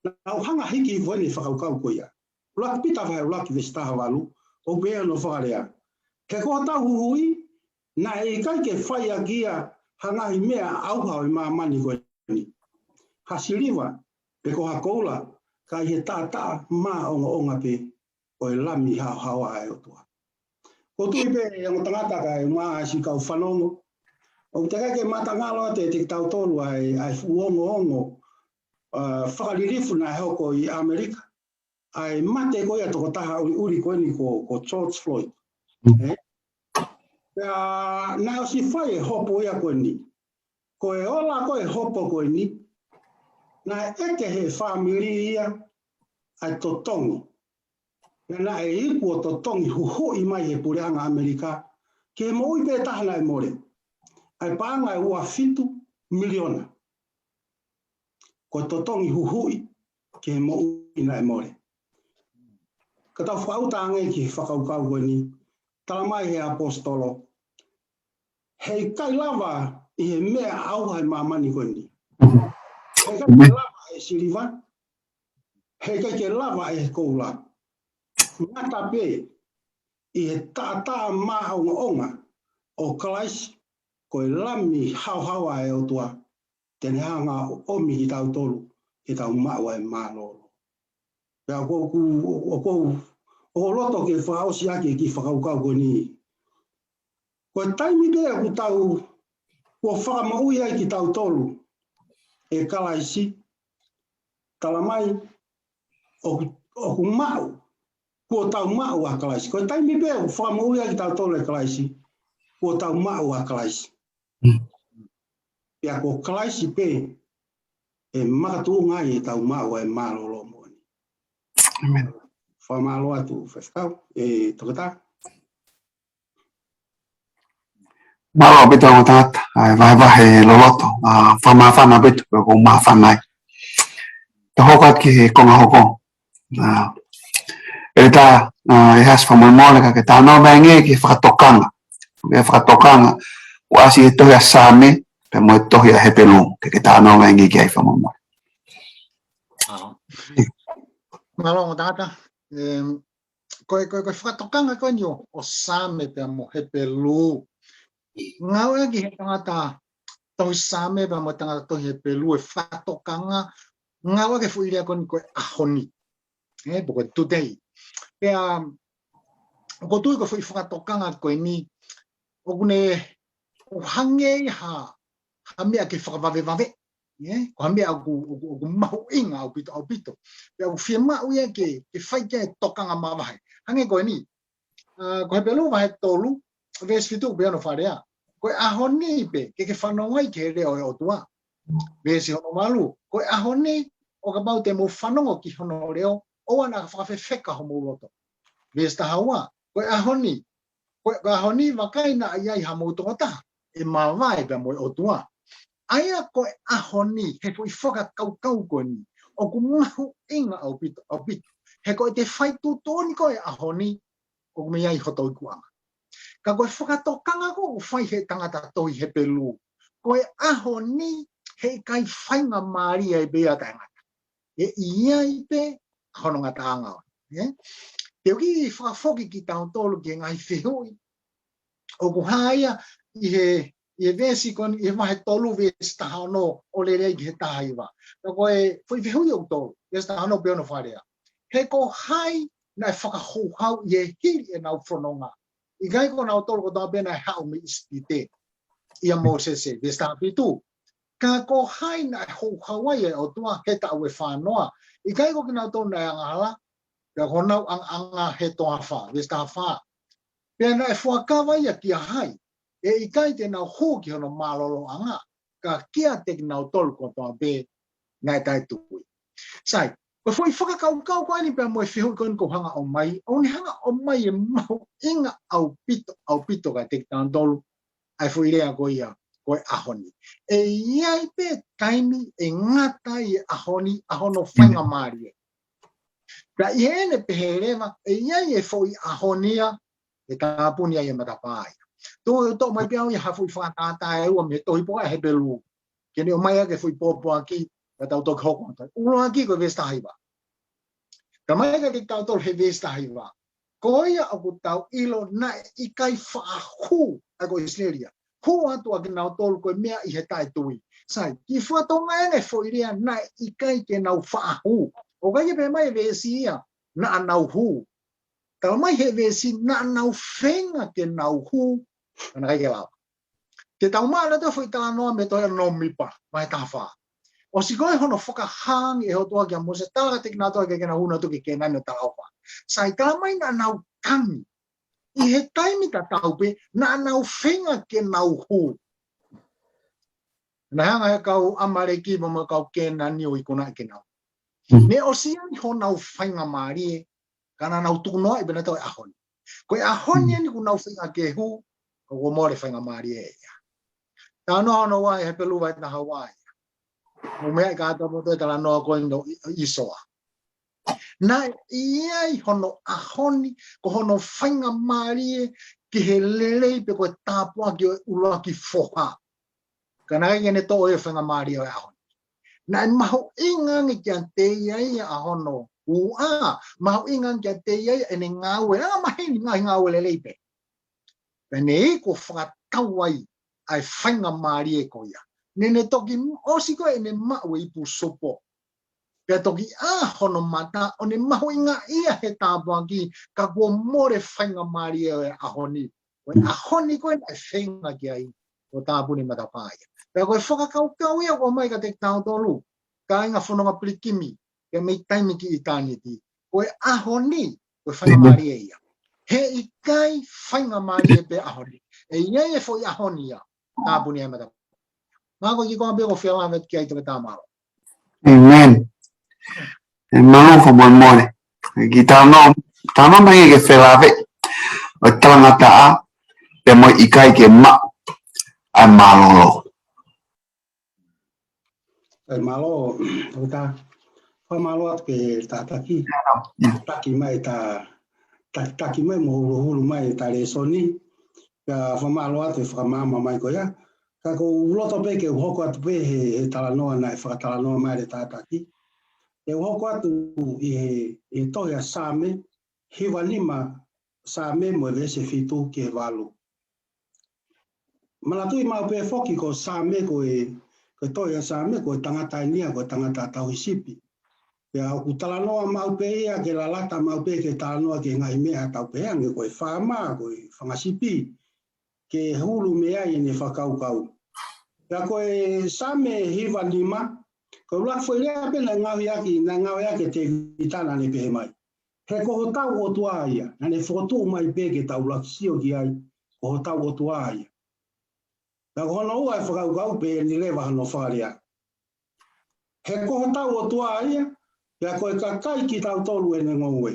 Naʻa ku hanga ʻo hiki hifo ʻene fakakaukau ko ia. ʻUluaki Pita vahe ʻuluaki veesi taha valu, ʻoku pehē hono fakalea: He ko hotau huhuʻi, naʻe ʻikai ke fai ʻaki ia ha ngaahi meʻa ʻauha ʻo e māmani ko eni, ha siliva, pe ko ha koula, ka ʻi he taʻataʻa māʻongoʻonga pē ʻo e Lami haohaoa ʻa e ʻOtua. ʻOku ou tui pē, ongo tangata, kae ʻumaʻā siʻi kau fanongo, ʻoku teʻeki ke matangalo atu kiate kitautolu ʻa e, ʻa e fuʻu ongoongo, ā, fakalilifu naʻe hoko ʻi ʻAmelika, ʻa e mate ko ia ʻa e tokotaha ʻuliʻuli ko eni ko, ko George Floyd. Mm. Ē? Pea naʻe ʻosi fai e hopo ia ko eni. Ko e ola ko ē e hopo ko eni, naʻe ʻeke ʻe he fāmili ia ʻa e totongi. Pea naʻe iku ʻo totongi huhuʻi mai ʻe he puleʻanga ʻAmelika ki he moʻui pē taha naʻe mole, ʻa e paʻanga ʻe ua fitu miliona. Ko e totongi huhuʻi ki he moʻui naʻe mole. Ka tau fakaʻuta ange ki he fakakaukau ko eni. Tala mai he ʻaposetolo, heʻikai lava ʻi he meʻa ʻauha ʻi māmani ko eni. Heʻikai ke lava ʻe he siliva, heʻikai ke lava ʻe he koula. Ngata pē ʻi he taʻataʻa maʻongoʻonga ʻo Kalaisi, ko e Lami haohaoa ʻa e ʻOtua, te ne hanga ʻo ʻomi kitautolu ke tau maʻu ʻa e mālōlō. Pea ʻoku ou, ʻoku ou, ʻoku ou loto ke fakaʻosi ʻaki e kiʻi fakakaukau ko eni. Ko e taimi pē ʻoku tau, kuo fakamoʻui ai kitautolu ʻe Kalaisi, tala mai, ʻoku, ʻoku maʻu, kuo tau maʻu ʻa Kalaisi. Ko e taimi pē ʻoku fakamoʻui ai kitautolu ʻe Kalaisi, kuo tau maʻu ʻa Kalaisi. Mm. Pea ko Kalaisi pē ʻe makatuʻunga ai ʻetau maʻu ʻa e mālōlō moʻoni. ʻĒmeni. Fakamālō atu, Faifekau, ʻe Toketā. Mālō ʻaupito ʻa e tangata, ʻa e vahevahe loloto, ʻa, fakamāfana ʻaupito, pea ʻoku ou māfana ai. Tau hoko atu ki he konga hoko. ʻA, ʻEletā, ʻa, ʻe Hasi, fakamolemole ka ke talanoa mai angē ki he fakatokanga. Ki he fakatokanga, kuo ʻasi he tohi ʻa Saame, pea mo e tohi ʻa Hepelū, ke ke talanoa mai angē ki ai, fakamolemole. ʻA. Mālō ʻa e tangata, em, ko e, ko e, ko e fakatokanga ko eni ʻo, ʻo Saame pea mo Hepelū. Ngāueʻaki he tangata tohi Saame pea mo e tangata tohi Hepelū e fakatokanga, ngāueʻaki e foʻi lea ko eni ko e ʻaho ni. ʻE, pe ko e today. Pea, ʻoku ou tui ko e foʻi fakatokanga ko eni, ʻoku ne, ʻoku hangē ia ha, ha meʻa ke fakavavevave. ʻE, ko ha meʻa ʻoku, ʻoku, ʻoku mahuʻinga ʻaupito, ʻaupito. Pea ʻoku fiemaʻu ia ke, ke fai ki ai e tokanga mavahe. Hangē ko eni. ʻA, ko Hepelū vahe tolu, veesi fitu pea ʻoku pehē hono fakalea. Ko e ʻaho ni pē, ke ke fanongo ai ki he leʻo ʻo e ʻOtua. Veesi hono valu, ko e ʻaho ni, ʻo kapau te mou fanongo ki hono leʻo, ʻoua naʻa fakafefeka homou loto. Veesi taha ua, ko e ʻaho ni, ko e, ko e ʻaho ni vakai naʻa ʻi ai hamou tokotaha ʻe mavae pea mo e ʻOtua. ʻA ia ko e ʻaho ni, he foʻi fakakaukau ko eni, ʻoku mahuʻinga ʻaupito, ʻaupito. He ko ʻete fai tuʻutuʻuni ko e ʻaho ni, ʻoku mei ai hoto ikuʻanga. Ka ko e fakatokanga ko ē ʻoku fai he tangata tohi Hepelū, ko e ʻaho ni heʻikai faingamālie ai pē ia ʻa taʻengata. ʻE ʻi ai pē hono ngataʻanga. ʻE? Te u kiʻi fakafoki kitautolu ki he ngaahi fehuʻi ʻoku hā ia ʻi he, ʻi he veesi ko eni, ʻi he vahe tolu veesi taha ono ʻo lele ai ki he taha hiva. Ka ko e foʻi fehuʻi ʻoku tolu, veesi taha ono pea ʻoku ne fakalea. He ko hai naʻe fakahouhau ʻi he hili ʻenau fononga? ʻIkai ko kinautolu kotoa pē naʻe haʻu mei ʻIsipite ʻia Mōsese, veesi taha fitu. Ka ko hai naʻe houhau ai ʻa e ʻOtua he taʻu ʻe fā noa? ʻIkai ko kinautolu naʻe angahala, pea ko honau angaʻanga he toafa, veesi taha fā. Pea naʻe fuakava ia kia hai? ʻE ʻikai te nau hū ki hono mālōlōʻanga, ka kiate kinautolu kotoa pē naʻe taʻetui. Sai, ko e foʻi fakakaukau ko eni pea mo e fehuʻi ko eni ʻoku hanga ʻo ʻomai, ʻoku ne hanga ʻo ʻomai e mahuʻinga ʻaupito, ʻaupito kiate kitautolu, ʻa e foʻi lea ko ia, ko e ʻaho ni. ʻE ʻi ai pē taimi ʻe ngata ai e ʻaho ni, ʻa hono faingamālie. Pea ʻi heʻene pehē leva, ʻe ʻi ai e foʻi ʻaho ni ia, ʻe tāpuni ai e matapā ia. Tō, tō mai pē au ia ha foʻi fakatātā ʻe ua mei he tohi pē ko ē ʻa Hepelū. Ke ne ʻomai ʻaki e foʻi pōpoaki, ka tau toki hoko atu ai. ʻUluaki ko e veesi taha hiva. Tala mai kiate kitautolu he veesi taha hiva. Ko ia ʻoku tau ʻilo naʻe ʻikai faʻa hū, ʻa ia ko ʻIsileli ia. Hū atu ʻa kinautolu ko e meʻa ʻi he taʻetui. Sai, kiʻi fakatonga ʻene foʻi lea naʻe ʻikai ke nau faʻa hū. ʻOku ʻikai ke pehē mai e veesi ia, naʻa nau hū. Tala mai he veesi naʻa nau feinga ke nau hū, ka naʻe ʻikai ke lava. Te tau maʻu ʻa e foʻi talanoa mei he tohi ʻa Nōmipa, vahe taha fā. ʻOsi ko ē hono fakahā ange ʻe he ʻOtua kia Mōsese, tala kiate kinautolu ke nau hū nautolu ki Kēnani ʻo talaʻofa. Sai, tala mai naʻa nau tangi. ʻI he taimi tatau pē, naʻa nau feinga ke nau hū. Naʻe hanga ʻe he kau ʻAmaleki mo e kau Kēnani ʻo ikunaʻi kinautolu. Mm. Ne ʻosi ʻi ai honau faingamālie, ka naʻa nau tukunoaʻi pē nautolu e ʻaho ni. Ko e ʻaho ni ʻeni ʻoku nau feinga ke hū, ka kuo mole faingamālie ia. Talanoa hono ua ʻi he Hepelū vahe taha ua ia. Mou meaʻi kātoa mo e talanoa ko eni ʻo ʻIsoa. Naʻe ʻi ai hono ʻaho ni, ko hono faingamālie ki he lelei pe ko e tāpuaki ʻo e ʻuluaki foha. Ka naʻe ʻikai ke ne toʻo e faingamālie ʻo e ʻaho ni. Naʻe mahuʻinga ange kiate ia ʻa hono ua, mahuʻinga ange kiate ia ʻene ngāue, ʻa maheni ngaahi ngāue lelei pē. Pea ne iku fakatau ai ʻa e faingamālie ko ia. Ne ne toki ʻosi ko ē ʻene maʻu e ipu sopo. Pea toki ʻā hono mata ʻo ne mahuʻingaʻia he tāpuaki ka kuo mole faingamālie ʻo e ʻaho ni. Ko e ʻaho ni ko ē naʻe feinga ki ai ʻo tāpuni matapā ia. Pea ko e fakakaukau ia ʻoku ʻomai kiate kitautolu, kāinga fononga pilikimi, pea mei taimi ki ʻitāniti. Ko e ʻaho ni, ko e faingamālie ia. He ʻikai faingamālie pē ʻaho ni. ʻE ʻi ai e foʻi ʻaho ni ia. Tāpuni ai matapā. Mālō ko e kiʻi konga pē ʻoku ou fie lave ki ai, Toketā, mālō. ʻĒmeni. ʻE mālō fakamolemole. Kiʻi talanoa, talanoa mai ki he felāveʻi ʻo e talangataʻa, pea mo e ʻikai ke maʻu ʻa e mālōlō. ʻE mālō, Toketā. Fakamālō atu ki he tataki. Tataki mai ta, ta, tataki mai mo huluhulu mai ʻeta lēsoni. Pea fakamālō atu e fakamaama mai ko ia. Ka ʻoku ou loto pē ke u hoko atu pē he, he talanoa naʻe fakatalanoa mai ʻe he tataki. ʻE u hoko atu ʻi he, ʻi he tohi ʻa Saame, hiva nima, Saame mo e veesi fitu ki he valu. Manatuʻi maʻu pē foki ko Saame ko e, ko e tohi ʻa Saame ko e tangata eni ia, ko e tangata tauhi sipi. Pea ʻoku talanoa maʻu pē ia ke lalata maʻu pē ke talanoa ki he ngaahi meʻa ʻoku tau pehē ange ko e faama, ko e fanga sipi, ke hulu mei ai ʻene fakakaukau. Pea ko e Saame hiva nima, ko e ʻuluaki foʻi lea pē naʻe ngaohi ʻaki, naʻe ngaohi ʻaki ʻe Tēvita naʻa ne pehē mai, he ko hotau ʻOtua ia, naʻa ne fokotuʻu mai pē ke tau ʻuluaki sio ki ai, ko hotau ʻOtua ia. Pea ko hono ua e fakakaukau pē eni leva hono fakalea. He ko hotau ʻOtua ia, pea ko e kakai kitautolu ʻene ngoue.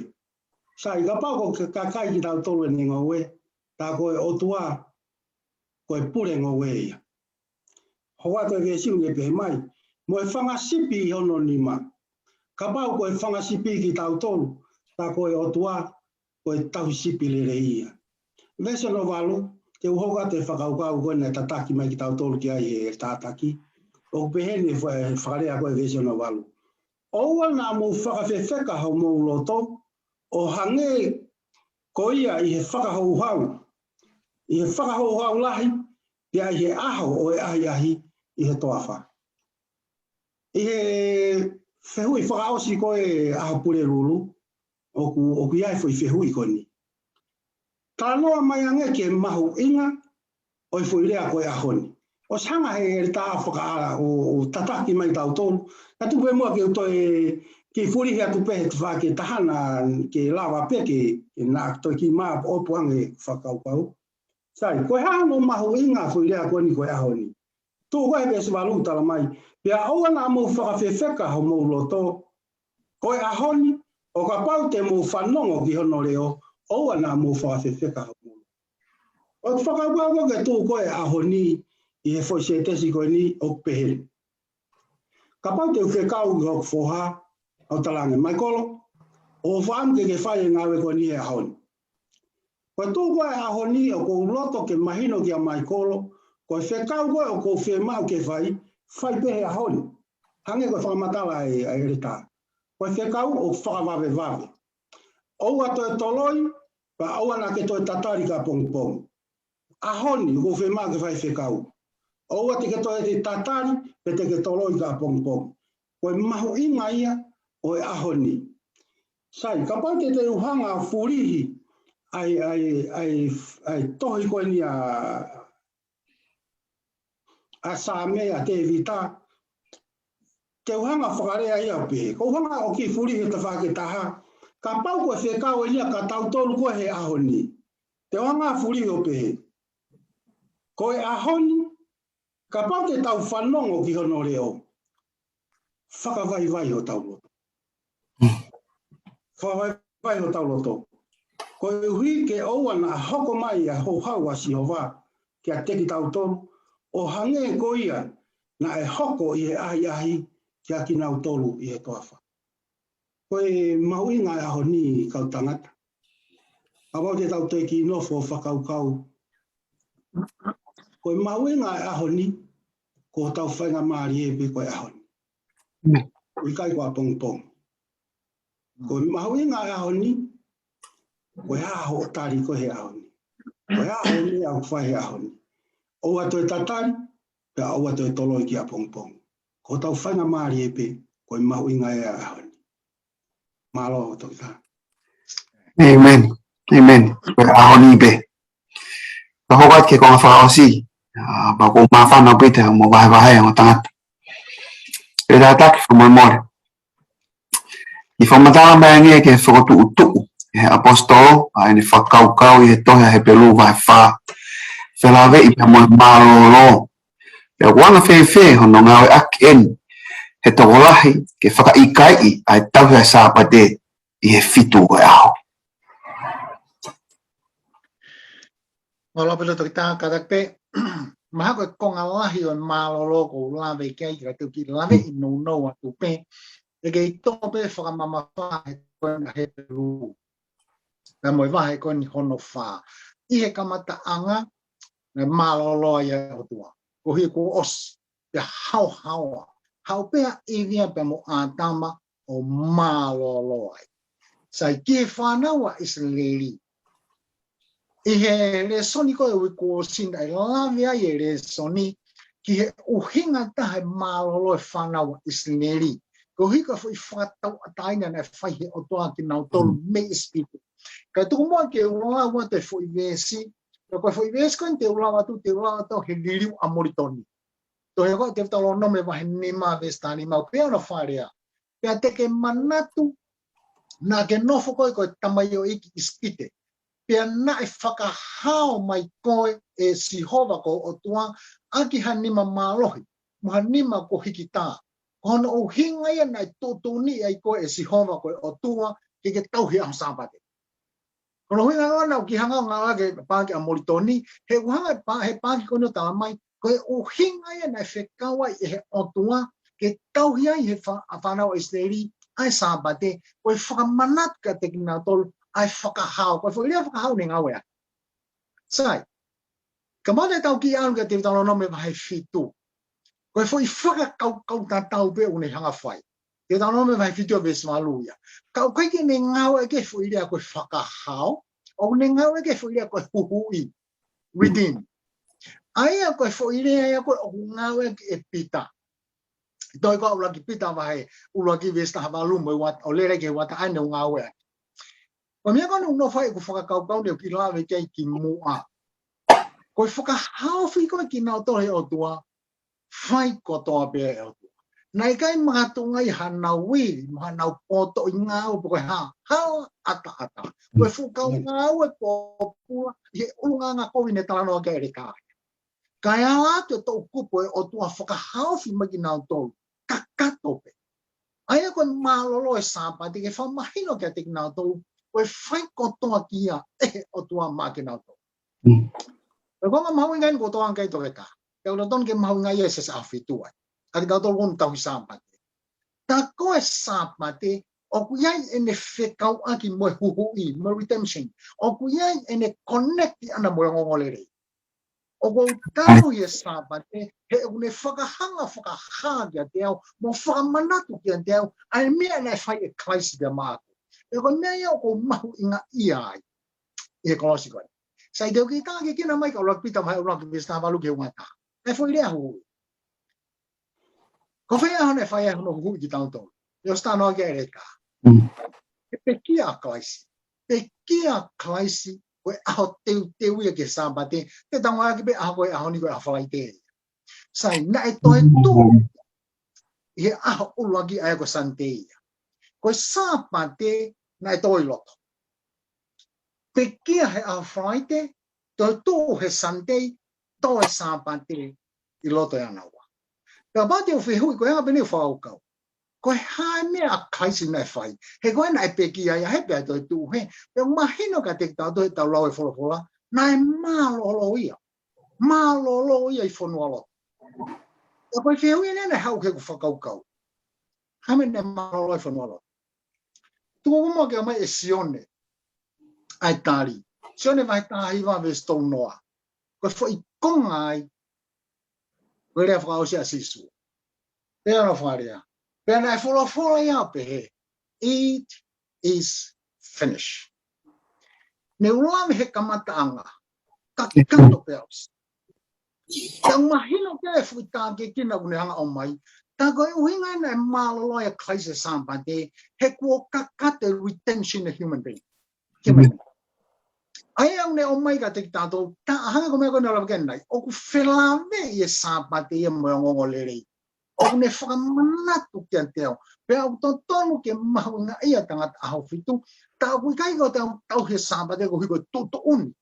Sai, kapau ko e kakai kitautolu ʻene ngoue, tā ko e ʻOtua, ko e pule ngoue ia. Hoko atu e veesi ʻoku ne pehē mai, mo e fanga sipi ʻi hono nima. Kapau ko e fanga sipi kitautolu, tā ko e ʻOtua, ko e tauhi sipi lelei ia. Veesi hono valu, te u hoko atu e fakakaukau ko ē naʻe tataki mai kitautolu ki ai ʻe he tataki. ʻOku pehē ni e fa-, fakalea ko ē veesi hono valu. ʻOua naʻa mou fakafefeka homou loto, ʻo hangē ko ia ʻi he fakahouhau, ʻi he fakahouhau lahi, pea ʻi he ʻaho ʻo e ʻahiʻahi ʻi he toafa. ʻI he fehuʻi fakaʻosi ko ē ʻa e ʻaho Pulelulu, ʻoku, ʻoku ʻi ai e foʻi fehuʻi ko eni. Talanoa mai ange ki he mahuʻinga ʻo e foʻi lea ko e ʻaho ni. ʻOsi hanga ʻe he ʻeletā ʻo fakaʻā ʻo, ʻo tataki mai kitautolu. Ka tuku pē muʻa ke u toe kiʻi fulihi atu pē he tafaʻaki ʻe taha naʻa ke lava pē ke, ke naʻa toe kiʻi maʻopoʻopo ange e fakakaukau. Sai, ko e hā hono mahuʻinga e foʻi lea ko eni ko e ʻaho ni. Tuʻu ko ē he veesi valu tala mai, pea ʻoua naʻa mou fakafefeka homou loto, ko e ʻaho ni, ʻo kapau te mou fanongo ki hono leʻo, ʻoua naʻa mou fakafefeka homou loto. ʻOku fakakaukau ko ē ke tuʻu ko ē e ʻaho ni, ʻi he foʻi sētesi ko eni ʻoku pehē ni. Kapau te u fekau ki hoku foha, ʻo talaange, Maikolo, ʻoku ou fakaʻamu ke ke fai e ngāue ko eni he ʻaho ni. Ko e tuʻu ko ē e ʻaho ni ʻoku ou loto ke mahino kia Maikolo, ko e fekau ko ē ʻoku ou fiemaʻu ke fai, fai pē he ʻaho ni. Hangē ko e fakamatala ʻa e, ʻa e ʻeletā. Ko e fekau ʻoku fakavavevave. ʻOua toe toloi, pea ʻoua naʻa ke toe tatali kae pongipongi. ʻAho ni, ʻoku ou fiemaʻu ke fai e fekau. ʻOua te ke toe tatali, pe te ke toloi kae pongipongi. Ko e mahuʻinga ia ʻo e ʻaho ni. Sai, kapau te te u hanga ʻo fulihi ʻa e, ʻa e, ʻa e, ʻa e tohi ko eni ʻa, ʻa Saame ʻa Tēvita, te u hanga ʻo fakalea ia ʻo pehē. Ko u hanga ʻo kiʻi fulihi he tafaʻaki ʻe taha. Kapau ko e fekau eni ia kia tautolu ko ē he ʻaho ni. Te u hanga ʻo fulihi ʻo pehē. Ko e ʻaho ni, kapau te tau fanongo ki hono leʻo, fakavaivai hotau loto. Fakavaivai hotau loto. Koeʻuhi ke ʻoua naʻa hoko mai ʻa e houhau ʻa Sihova kiate kitautolu, ʻo hangē ko ia naʻe hoko ʻi he ʻahiʻahi kia kinautolu ʻi he toafa. Ko e mahuʻinga e ʻaho ni kau tangata. Kapau te tau toe kiʻi nofo ʻo fakakaukau, ko e mahuʻinga e ʻaho ni, ko hotau faingamālie pē ko e ʻaho ni. ʻIkai ko ʻapongipongi. Ko e mahuʻinga e ʻaho ni, ko e hā hoʻo tali ko ē he ʻaho ni. Ko e hā hoʻo meʻa ʻoku fai he ʻaho ni. ʻOua toe tatali, pea ʻoua toe toloi ki ʻapongipongi. Ko hotau faingamālie pē, ko e mahuʻinga e ʻaho ni. Mālō, Toketā. ʻĒmeni. ʻĒmeni. Ko e ʻaho ni pē. Ka hoko atu ki he konga fakaʻosi, ʻa, pea ʻoku ou māfana pē ʻi heʻeku vahevahe ʻa e ongo tangata. ʻE tātaki fakamolemole. ʻI he fakamatala mai ange ki he fokotuʻutuʻu ʻe he ʻaposetolo ʻa ʻene fakakaukau ʻi he tohi ʻa Hepelū vahe fā, felāveʻi pea mo e mālōlō. Pea ʻoku anga fēfē hono ngāueʻaki ʻeni ʻe he tokolahi ke fakaʻikaiʻi ʻa e tauhi ʻa e Sāpate ʻi he fitu ʻo e ʻaho? Mālō pē Toketā. Kātaki pē, mahalo ko e konga lahi ʻo e mālōlō ʻoku ou lave ki ai, ka te u kiʻi laveʻi nounou atu pē, ʻe kei tō pē fakamamafa he konga Hepelū. Naʻe mo e vahe ko eni hono fā. ʻI he kamataʻanga, naʻe mālōlō ai ʻa e ʻOtua. Koeʻuhi kuo ʻosi, pea haohaoa. Haʻu pē ʻa ʻIvi pea mo ʻĀtama ʻo mālōlō ai. Sai, ki he fānau ʻa ʻIsileli. ʻI he lēsoni ko ē uike kuo ʻosi naʻe lave ai e lēsoni ki he ʻuhinga ʻe taha e mālōlō e fānau ʻa ʻIsileli. Koeʻuhi ko e foʻi fakatauʻatāina naʻe fai he ʻOtua kinautolu mei ʻIsipite. Kae tuku muʻa ke u lau atu e foʻi veesi, ka ko e foʻi veesi ko eni te u lau atu, te u lau atu he liliu ʻa Molitoni. Tohi ko ē Teutalōnome vahe nima veesi taha nima, pea ʻoku fakalea: Pea te ke manatu naʻa ke nofo koe ko e tamaioʻeiki ʻi ʻIsipite, pea naʻe fakahao mai koe ʻe Sihova ko ho ʻOtua ʻaki ha nima mālohi, mo ha nima kuo hikitā. Ko hono ʻuhinga ia naʻe tuʻutuʻuni ai koe ʻe Sihova ko e ʻOtua ke ke tauhi ʻa e ʻaho Sāpate. Ko hono ʻuhinga ʻoku ou kiʻi hanga ʻo ngāueʻaki e paaki ʻa Molitoni, he ʻoku hanga e pa-, he paaki ko eni ʻo tala mai, ko e ʻuhinga ia naʻe fekau ai ʻe he ʻOtua ke tauhi ai he fa-, ʻa e fānau ʻa ʻIsileli ʻa e Sāpate, ko e fakamanatu kiate kinautolu ʻa e fakahao. Ko e foʻi lea fakahao naʻe ngāueʻaki. Sai. Ka mate tau kiʻi ʻalu kia Teutalōnome vahe fitu. Ko e foʻi fakakaukau tatau pē ʻoku ne hanga fai. Teutalōnome vahe fitu ʻa e veesi valu ia. Ka ʻoku ʻikai ke ne ngāueʻaki e foʻi lea ko e fakahao, ʻoku ne ngāueʻaki e foʻi lea ko e huhuʻi. Redeem. ʻA ia ko e foʻi lea ia ko ē ʻoku ngāueʻaki ʻe Pita. Tohi ko ē ʻuluaki Pita vahe ʻuluaki veesi taha valu mo e ua, ʻo lele ki he ua taha ʻa ʻene ngāueʻaki. Ko e meʻa ko eni ʻoku ou fai ʻeku fakakaukau ni ʻo kiʻi lave ki ai kimuʻa. Ko e fakahaofi ko ē kinautolu ʻe he ʻOtua, fai kotoa pē ʻe he ʻOtua. Naʻe ʻikai makatuʻunga ʻi haʻanau ivi, mo haʻanau potoʻi ngāue pe ko e hā, hala ʻataʻatā. Ko e fuʻu kau ngāue pōpula ʻi he ʻulungaanga kovi naʻe talanoa ki ai ʻEletā. Kae ala atu e toʻukupu ʻo e ʻOtua fakahaofi mai kinautolu, kakato pē. ʻA ia ko e mālōlō e Sāpate ke fakamahino kiate kinautolu, ko e fai kotoa ki ai ʻe he ʻOtua maʻa kinautolu. Ko e konga mahuʻinga eni ʻoku ou tokanga ki ai Toketā. Pea ʻoku totonu ke mahuʻinga ia ʻi he Siasi ʻAhofitu ai. Ka kitautolu ʻoku tauhi Sāpate. Tā ko e Sāpate, ʻoku ʻi ai ʻene fekauʻaki mo e huhuʻi, mo e redemption. ʻOku ʻi ai ʻene connect ʻana mo e ongoongolelei. ʻOku ou tauhi e Sāpate, he ʻoku ne fakahanga fakahā kiate au, mo fakamanatu kiate au, ʻa e meʻa naʻe fai ʻe Kalaisi pea maʻaku. Pea ko e meʻa ia ʻoku ou mahuʻingaʻia ai ʻi he kolosi ko ē. Sai, te u kiʻi talaki kina mai ka ʻuluaki Pita vahe ʻuluaki veesi taha valu ki he ua taha. ʻA e foʻi lea huhuʻi. Ko fē ʻaho naʻe fai ai hono huhuʻi kitautolu? ʻI he ʻosi talanoa ki ai ʻEletā. He pekia ʻa Kalaisi. Pekia ʻa Kalaisi ko e ʻaho teuteu ia ki he Sāpate. Te tau ngāueʻaki pē ʻaho ko e ʻaho ni ko e ʻaho Falaite ia. Sai, naʻe toetuʻu ʻi he ʻaho ʻuluaki ʻa ia ko e Sāpate ia. Ko e Sāpate naʻe tō ʻi loto. Pekia he ʻaho Falaite, toetuʻu he Sāpate, tō e Sāpate ʻi loto ʻia naua. Pea kapau te u fehuʻi, ko e anga pē eni ʻeku fakakaukau. Ko e hā e meʻa ʻa Kalaisi naʻe fai? He ko e naʻe pekia ia, he pea toetuʻu he. Pea mahino kiate kitautolu heʻetau lau e folofola, naʻe mālōlō ia. Mālōlō ia ʻi fonua loto. Pea ko e fehuʻi eni naʻe haʻu ki heʻeku fakakaukau. Hā e meʻa naʻe mālōlō ʻi fonua loto? Tuku muʻa ke ʻomai ʻe Sione. ʻa e tali. Sione vahe taha hiva veesi tolu noa. Ko e foʻi konga ai, ko e lea fakaʻosi ʻa Sīsū. Pea naʻe fakalea. Pea naʻe folofola ia ʻo pehē, "It is finished." Ne u lave he kamataʻanga, kakato pea ʻosi. Pea u mahino ki ai e fuʻu tākiekina ʻoku ne hanga ʻo ʻomai. Tā ko e ʻuhinga ia naʻe mālōlō ai ʻa Kalaisi he Sāpate, he kuo kakato e redemption of human being. Human. ʻA ia ʻoku ne ʻomai kiate kitautolu, tā hangē ko e meʻa ko ē naʻa ku lave ki ai ʻanenai, ʻoku felāveʻi e Sāpate ia mo e ongoongolelei. ʻOku ne fakamanatu kiate au. Pea ʻoku totonu ke mahuʻingaʻia e tangata ʻaho fitu. Tā ʻoku ʻikai ko e tau, tauhi e Sāpate koeʻuhi ko e tuʻutuʻuni.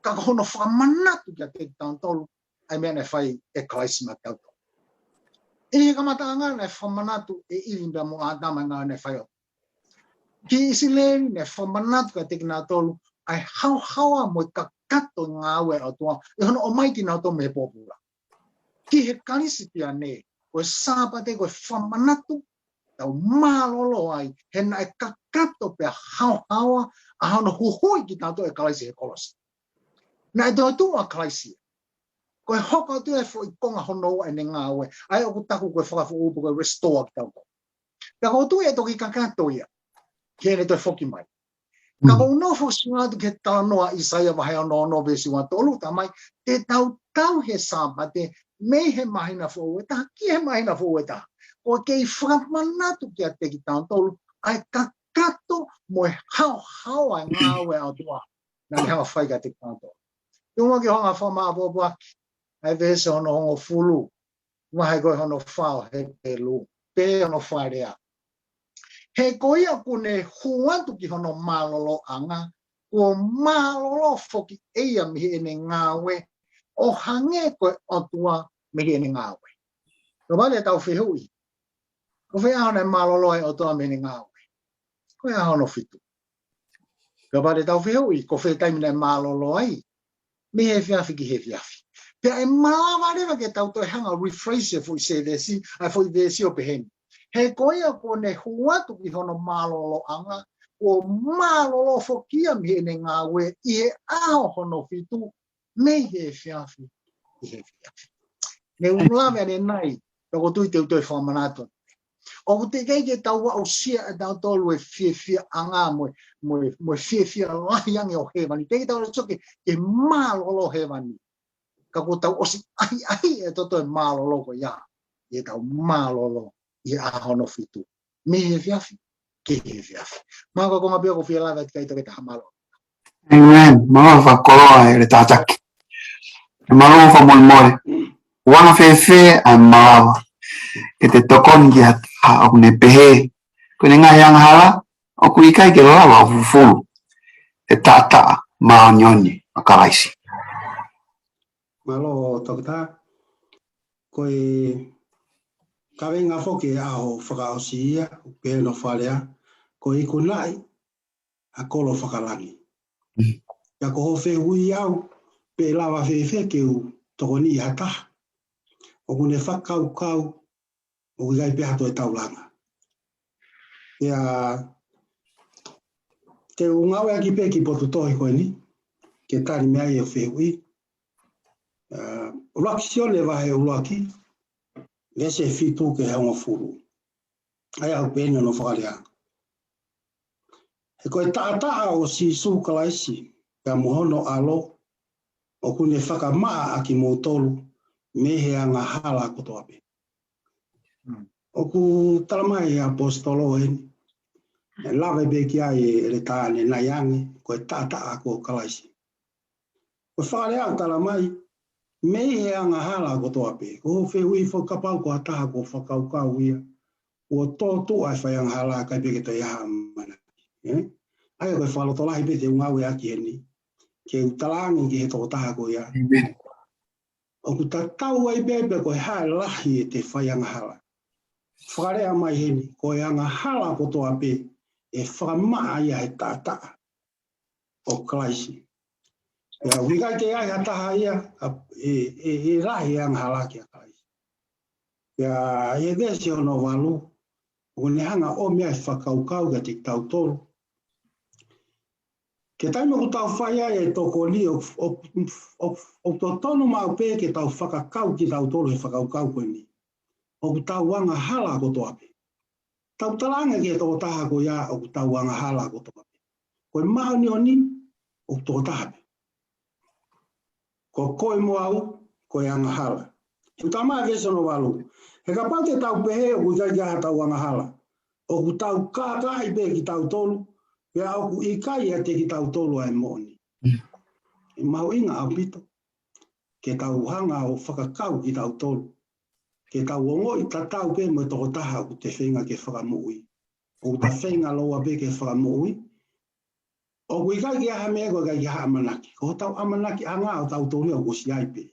Ka ko hono fakamanatu kiate kitautolu ʻa e meʻa naʻe fai ʻe Kalaisi maʻatautolu. ʻI he kamataʻanga naʻe fakamanatu ʻe ʻIvi pea mo ʻĀtama e ngāue naʻe fai ʻe he ʻOtua ki ʻIsileli, naʻe fakamanatu kiate kinautolu ʻa e haohaoa mo e kakato e ngāue ʻa e ʻOtua ʻi hono ʻomai kinautolu mei he pōpula. Ki he Kalisitiane, ko e Sāpate ko e fakamanatu tau mālōlō ai, he naʻe kakato pea haohaoa ʻa hono huhuʻi kitautolu ʻe Kalaisi he kolosi. Naʻe toetuʻu ʻa Kalaisi. Ko e hoko atu e foʻi konga hono ua ʻene ngāue, ʻa ia ʻoku taku ko e fakafoʻou pe ko e restore kitautolu. Ka ko e tuʻu ʻe toki kakato ia, ke ne toe foki mai. Ka ko u nofo ʻo sio atu ki he talanoa ʻa ʻĪsaia vahe ono ono veesi ua tolu, tā mai, te tau tauhi e Sāpate mei he māhina foʻou ʻe taha ki he māhina foʻou ʻe taha. Ko e kei fakamanatu kiate kitautolu ʻa e kakato mo e haohaoa e ngāue ʻa e ʻOtua naʻa ne hanga ʻo fai kiate kitautolu. Tuʻunga ki he hanga ʻo fakamāʻopoʻopo ʻaki ʻa e veesi hono hongofulu, vahe ko ē hono fā ʻo Hepelū, pea hono fakalea. He ko ia kuo ne hū atu ki hono mālōlōʻanga, kuo mālōlō foki ʻe ia mei heʻene ngāue, ʻo hangē ko e ʻOtua mei heʻene ngāue. Kapau te tau fehuʻi, ko fē ʻaho naʻe mālōlō ai e ʻOtua mei heʻene ngāue? Ko e ʻaho hono fitu. Kapau te tau fehuʻi, ko fē taimi naʻe mālōlō ai? Mei he efiafi ki he efiafi. Pea ʻe malava leva ke tau toe hanga ʻo rephrase e foʻi sētesi, ʻa e foʻi veesi ʻo pehē ni. He ko ia kuo ne hū atu ki hono mālōlōʻanga, kuo mālōlō foki ia mei heʻene ngāue ʻi he ʻaho hono fitu, mei he efiafi ki he efiafi. Ne u lave ʻanenai, toko tui te u toe fakamanatu. ʻOku teʻeki ai ke tau aʻusia ʻe tautolu e fiefiaʻanga mo e, mo e, mo e fiefia lahi ange ʻo hēvani. Teʻeki ai ke tau aʻusia ke, ke mālōlō hēvani. Ka kuo tau ʻosi ʻahiʻahiʻi e toto e mālōlō ko ia. ʻI heʻetau mālōlō ʻi he ʻaho hono fitu. Mei he efiafi ki he efiafi. Mālō ko e konga pē ia ʻoku ou fie lave atu ki ai, Toketā, mālō. ʻĒmeni. Mālō fakakoloa e le tātaki. Mālō fakamolemole. ʻOku anga fēfē ʻa e malava ke te tokoni ki ha taha ʻoku ne pehē ko ʻene ngaahi angahala ʻoku ʻikai ke lava ʻo fufulu e taʻataʻa māʻoniʻoni ʻo Kalaisi? Mālō, Toketā. Ko e kaveinga foki e ʻaho fakaʻosi ia, ʻoku pehē hono fakalea, ko e ikunaʻi ʻa e kolo fakalangi. Mm. Pea ko hoʻo fehuʻi au, pe ʻe lava fēfē ke u tokoniʻi ha taha ʻoku ne fakakaukau ʻoku ʻikai pē ha toe taulanga. Pea te u ngāueʻaki pē kiʻi potu tohi ko eni ke tali mei ai hoʻo fehuʻi. ʻA, ʻUluaki Sione vahe ʻuluaki, veesi fitu ki he hongofulu. ʻA ia ʻoku pehē ni hono fakalea. He ko e taʻataʻa ʻo Sīsū Kalaisi, pea mo hono ʻAlo, ʻoku ne fakamaʻa ʻa kimoutolu mei he angahala kotoa pē. Mm. ʻOku tala mai ʻe he ʻaposetolo eni, ʻe lave pē ki ai e ʻeletā ʻanenai ange, ko e taʻataʻa ko Kalaisi. Ko e fakalea ʻoku tala mai, mei he angahala kotoa pē. Ko hoʻo fehuʻi foki, kapau ko ha taha kuo fakakaukau ia kuo tōtuʻa e fai angahala, ʻikai pē ke toe ʻi ai ha ʻamanaki. Ē? ʻA ia ko e fakalotolahi pē te u ngāueʻaki heni ke u talaange ki he tokotaha ko ia. ʻĒmeni. ʻOku tatau ai pē pe ko e hā e lahi ʻete fai angahala. Fakalea mai heni, ko e angahala kotoa pē ʻe fakamaʻa ia he taʻataʻa ʻo Kalaisi. Pea ʻoku ʻikai ke ʻi ai ha taha ia, ʻa, ʻe, ʻe, ʻe lahi e angahala kia Kalaisi. Pea ʻi he veesi hono valu, ʻoku ne hanga ʻo ʻomai e fakakaukau kiate kitautolu. Ke taimi ʻoku tau fai ai e tokoni ʻoku, ʻoku, ʻoku, ʻoku totonu maʻu pē ke tau fakakau kitautolu he fakakaukau ko eni. ʻOku tau angahala kotoa pē. Tau talaange ki he tokotaha ko ia ʻoku tau angahala kotoa pē. Ko e māʻoniʻoni ʻoku tokotaha pē. Ko koe mo au, ko e angahala. He ʻoku talamai ʻe he veesi hono valu. He kapau te tau pehē ʻoku ʻikai ke ʻi ai haʻatau angahala, ʻoku tau kākaaʻi pē kitautolu, pea ʻoku ʻikai ʻiate kitautolu ʻa e moʻoni. ʻE mahuʻinga ʻaupito ke tau hanga ʻo fakakau kitautolu, ke tau ongoʻi tatau pē mo e tokotaha ʻoku te feinga ke fakamoʻui. ʻOku ta feinga lōua pē ke fakamoʻui. ʻOku ʻikai ke ʻi ai ha meʻa, ʻoku ʻikai ke ʻi ai ha ʻamanaki. Ko hotau ʻamanakiʻanga ʻotautolu ia ʻoku ʻosi ʻi ai pē.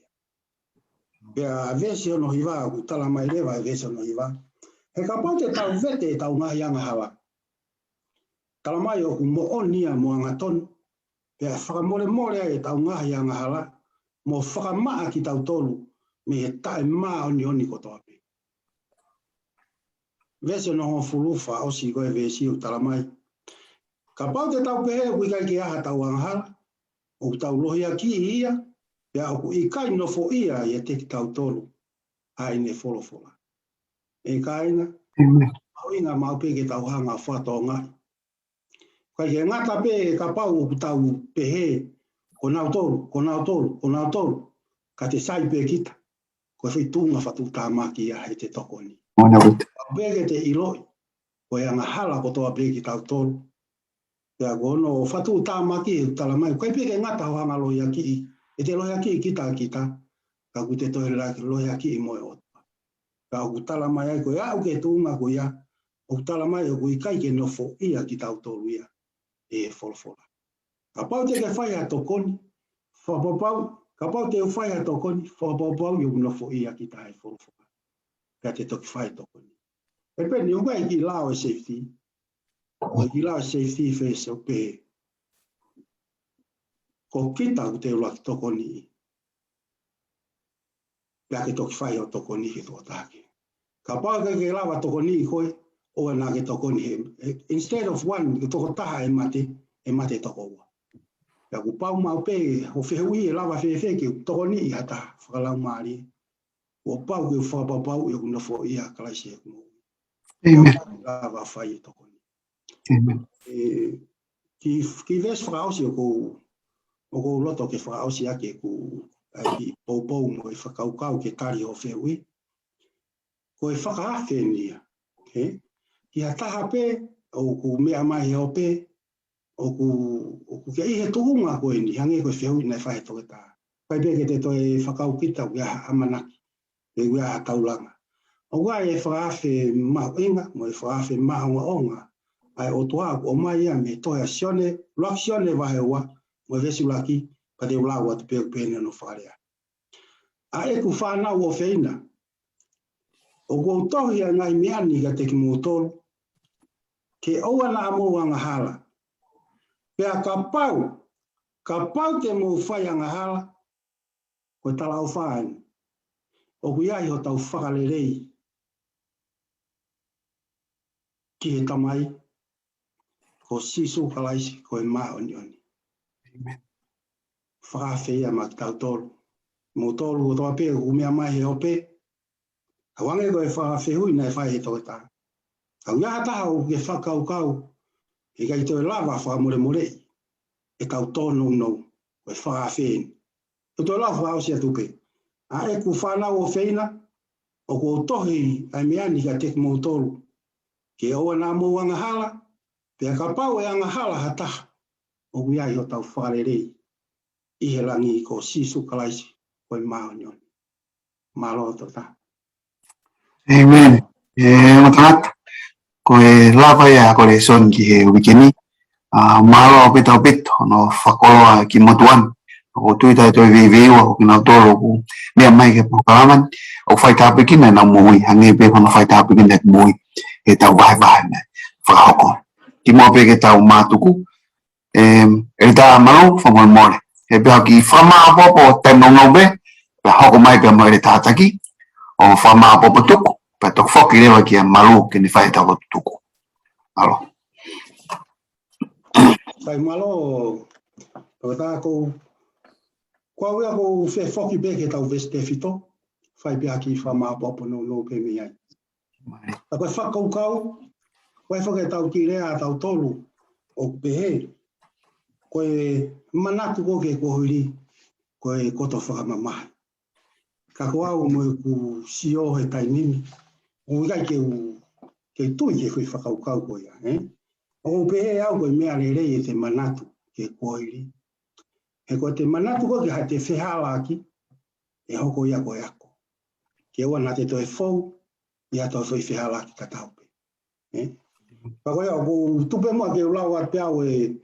Pea veesi hono hiva, ʻoku talamai leva ʻe veesi hono hiva. He kapau te tau vete ʻetau ngaahi angahala, talamai ʻoku moʻoni ia mo angatonu, pea fakamolemole ai ʻetau ngaahi angahala, mo fakamaʻa kitautolu mei he taʻemāʻoniʻoni kotoa pē. Veesi hono hongofulu, fakaʻosi ko e veesi ʻoku talamai. Kapau te tau pehē ʻoku ʻikai ke ʻi ai haʻatau angahala, ʻoku tau lohiakiʻi ia, pea ʻoku ʻikai nofoʻia ʻiate kitautolu ʻa ʻene folofola. ʻE kāinga, ʻoku mahuʻinga maʻu pē ke tau hanga ʻo fakatokangaʻi. ʻIkai ke ngata pē kapau ʻoku tau pehē, ko nautolu, ko nautolu, ko nautolu, ka te sai pē kita, ko e foʻi tuʻunga fakatuʻutāmaki ia heʻete tokoni. Maʻu pē ke te ʻiloʻi, ko e angahala kotoa pē kitautolu. Pea ko hono fakatuʻutāmaki ʻoku talamai, ʻikai pē ke ngata hoʻo hanga ʻo lohiakiʻi, ʻete lohiakiʻi kita ʻe kita, ka ʻoku te toe lohiakiʻi mo e ʻOtua. Pea ʻoku talamai ai ko e aʻu ki he tuʻunga ko ia, ʻoku talamai ʻoku ʻikai ke nofoʻia kitautolu ia ʻe he folofola. Kapau te ke fai ha tokoni, fakapapau, kapau te u fai ha tokoni, fakapapauʻi ʻoku nofoʻia kita ʻe he folofola. Pea te toki fai tokoni. ʻE peni, ʻoku ʻikai ke lau e safety. ʻOku ʻikai ke lau e safety first ʻo pehē, ko kita ʻoku te ʻuluaki tokoni. Pea ke toki fai hoʻo tokoni ki he tokotaha kehe. Kapau ʻoku ʻikai ke lava tokoni koe, ʻoua naʻa ke tokoni he, he, instead of one, ke tokotaha ʻe mate, ʻe mate toko ua. Pea kuo pau maʻu pē hoʻo fehuʻi ʻe lava fēfē ke u tokoniʻi ha taha fakalaumālie. Kuo pau ke u fakapapauʻi ʻoku nofoʻia ʻa Kalaisi ʻi heʻeku moʻui. ʻĒmeni. Lava fai e tokoni. ʻĒmeni. ʻE, ki, ki he veesi fakaʻosi ʻoku ou, ʻoku ou loto ke fakaʻosi ʻaki ʻeku, ʻa e kiʻi poupou mo e fakakaukau ke tali hoʻo fehuʻi. Ko e fakaafe eni ia. Okay? Ki ha taha pē ʻoku meʻa mai he ope, ʻoku, ʻoku ke ʻi he tuʻunga ko eni, hangē ko e fehuʻi naʻe fai ʻe he toketā. ʻIkai pē ke te toe fakakaukau kita ʻoku ʻi ai ha ʻamanaki, pe ʻoku ʻi ai ha taulanga. ʻOku ʻi ai e fakaafe mahuʻinga, mo e fakaafe maʻongoʻonga ʻa e ʻOtua ʻoku ʻomai ia mei he tohi ʻa Sione, ʻuluaki Sione vahe ua, mo e veesi ʻuluaki, pea te u lau atu pē ʻoku pehē ni hono fakalea. ʻA ʻeku fānau ʻofeina, ʻoku ou tohi ʻa e ngaahi meʻa ni kiate kimoutolu, ke ʻoua naʻa mou angahala. Pea kapau, kapau te mou fai angahala, ko e talaʻofa eni, ʻoku ʻi ai hotau fakalelei ki he Tamai, ko Sīsū Kalaisi, ko e māʻoniʻoni. ʻĒmeni. Fakaafe ia maʻa kitautolu. Moutolu kotoa pē ʻoku meʻa mai he ope, ʻoku hangē ko e fakafehuʻi naʻe fai ʻe he toketā. Ka ʻoku ʻi ai ha taha ʻoku ke fakakaukau, heʻikai toe lava fakamolemoleʻi ʻetau tōnounou, ko e fakaafe eni. Ko e toe lau fakaʻosi atu pē. ʻA ʻeku fānau ʻofeina, ʻoku ou tohi ʻa e meʻa ni kiate kimoutolu, ke ʻoua naʻa mou angahala, pea kapau ʻe angahala ha taha, ʻoku ʻi ai hotau fakalelei ʻi he langi, ko Sīsū Kalaisi, ko e māʻoniʻoni. Mālō toketā. ʻĒmeni. ʻE, ʻo tangata, ko e lava ia ko e lēsoni ki he uike ni. ʻA, mālō ʻaupito ʻaupito hono fakakoloa ki motuʻa ni. ʻOku ou tui ʻe toe veiveiua ʻa kinautolu ʻoku meʻa mai ki he polokalama ni, ʻoku faitāpuekina ʻenau moʻui, hangē pē ko hono faitāpuekina ʻeku moʻui he taʻu vahevahe naʻe fakahoko. Kimuʻa pea ke tau mātuku, ʻe, ʻEletā Malou, fakamolemole. He pea ki he fakamāʻopoʻopo taimi nounou pē, pea hoko mai pea mo ʻEletā Taki, ʻo fakamāʻopoʻopo tuku, pea toki foki leva kia Malou ke ne fai ʻetau lotu tuku. Mālō. Sai, mālō, Pea ko e taha ʻoku ou, ko au ia ʻoku ou fie foki pē ki heʻetau veesi tefito, fai pē ha kiʻi fakamāʻopoʻopo nounou pē mei ai. Ka ko e fakakaukau, ko e fakatau ki lea ʻa tautolu ʻoku pehē, ko e manatu ko ē ki he kuohili, ko e koto fakamamahi. Ka ko au mo ʻeku sio he taimi ni, ʻoku ʻikai ke u, ke tui ki he foʻi fakakaukau ko ia, ē? ʻOku ou pehē au ko e meʻa lelei ʻete manatu ki he kuohili. He ko ʻete manatu ko ē ki haʻate fehālaaki, ʻe hoko ia ko e ako. Ke ʻoua naʻa te toe fou, ʻi ha toe foʻi fehālaaki tatau pē. Ē? Pea ko ia ʻoku ou tuku pē muʻa ke u lau atu pē au e,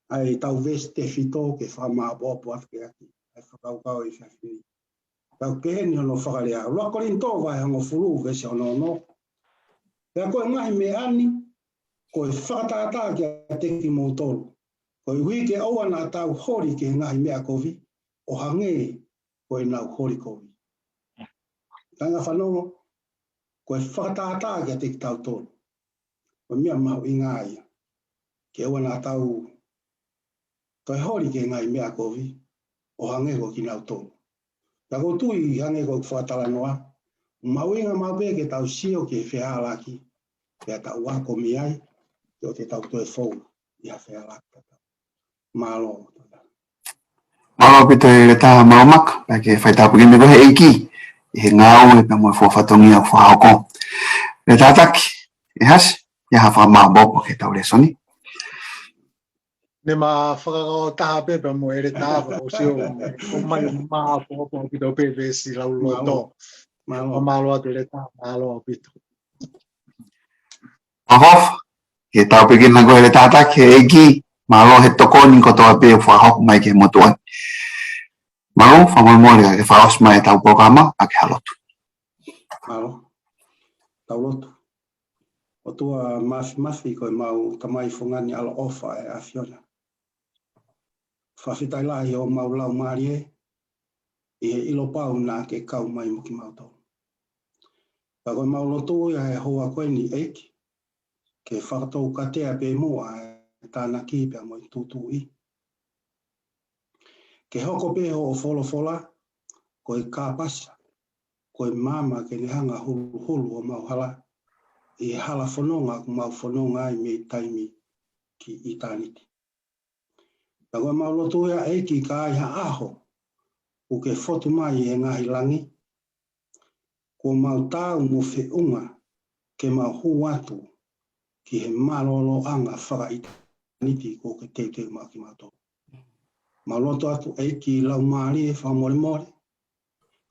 ʻa ʻetau veesi tefito ke fakamāʻopoʻopo atu ki ai ʻa e fakakaukau ʻi he efiafi ni. Pea ʻoku pehē ni hono fakalea. ʻUluaki Kolinitō vahe hongofulu veesi hono ono. Pea ko e ngaahi meʻa ni, ko e fakatātā kiate kimoutolu. Koeʻuhi ke ʻoua naʻa tau holi ki he ngaahi meʻa kovi, ʻo hangē ko ʻenau holi kovi. Kāinga fanongo, ko e fakatātā kiate kitautolu. Ko e meʻa mahuʻinga ia. Ke ʻoua naʻa tau toe holi ki he ngaahi meʻa kovi, ʻo hangē ko kinautolu. Pea ʻoku ou tui hangē ko ʻeku fakatalanoa, mahuʻinga maʻu pē ke tau sio ki he fehālaaki, pea tau ako mei ai, ke ʻoua te tau toe fou ʻi ha fehālaaki tatau. Mālō. Mālō ʻaupito e Leta Maumaka, pea ke fai tāpuekina koe ʻe he ʻEiki, ʻi he ngāue pea mo e fua fatongia ʻoku fakahoko. Leta Taki, ʻe Hasi, ʻi ai ha fakamāʻopoʻopo ki heʻetau lēsoni. Ne ma fakakau taha pē pea mo e Leta ʻoku ou sio, ʻoku mai māʻopoʻopo ʻaupito pē veesi lau loto. Mālō. Mālō atu Leta, mālō ʻaupito. ʻOfa, ke tāpuekina koe Leta Taki ʻe he ʻEiki, mālō he tokoni kotoa pē ʻoku fakahoko mai ki he motuʻa ni. Mālō, fakamolemole ka ke fakaʻosi mai ʻetau polokalama, ʻaki ha lotu. Mālō. Tau lotu. ʻOtua Māfimafi ko ʻemau Tamai fungani ʻaloʻofa ʻe ʻAfiona. Fakafetaʻi lahi ʻi homau laumālie, ʻi he ʻilo pau naʻa ke kau mai mo kimautolu. Pea ko ʻemau lotu ia he houa ko eni ʻEiki, ke fakatoukatea pē muʻa e tānaki pea mo e tūtuuʻi. Ke hoko pē hoʻo folofola, ko e kāpasa, ko e maama ke ne hanga huluhulu homau hala, ʻi he hala fononga ʻoku mau fononga ai mei taimi ki ʻitāniti. Pea ko ʻemau lotu ia ʻEiki ka ai ha ʻaho, ʻoku ke fotu mai ʻi he ngaahi langi, kuo mau taau mo feʻunga ke mau hū atu ki he mālōlōʻanga fakaʻitāniti kuo ke teuteu maʻa kimautolu. Mau lotu atu ʻEiki laumālie fakamolemole,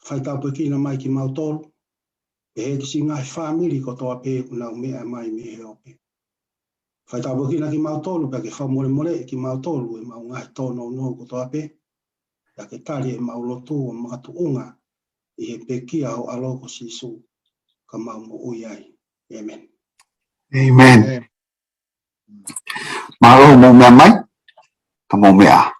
fai tāpuekina mai kimautolu, pehē ki siʻi ngaahi fāmili kotoa pē ʻoku nau meʻa mai mei he ope. Fai tāpuekina kimautolu, pea ke fakamolemoleʻi kimautolu ʻemau ngaahi tōnounou kotoa pē, pea ke tali ʻemau lotu ʻo makatuʻunga ʻi he pekia ho ʻAlo ko Sīsū, ka mau moʻui ai. ʻĒmeni. ʻĒmeni. Mālō, mou meʻa mai, ka mou meʻa.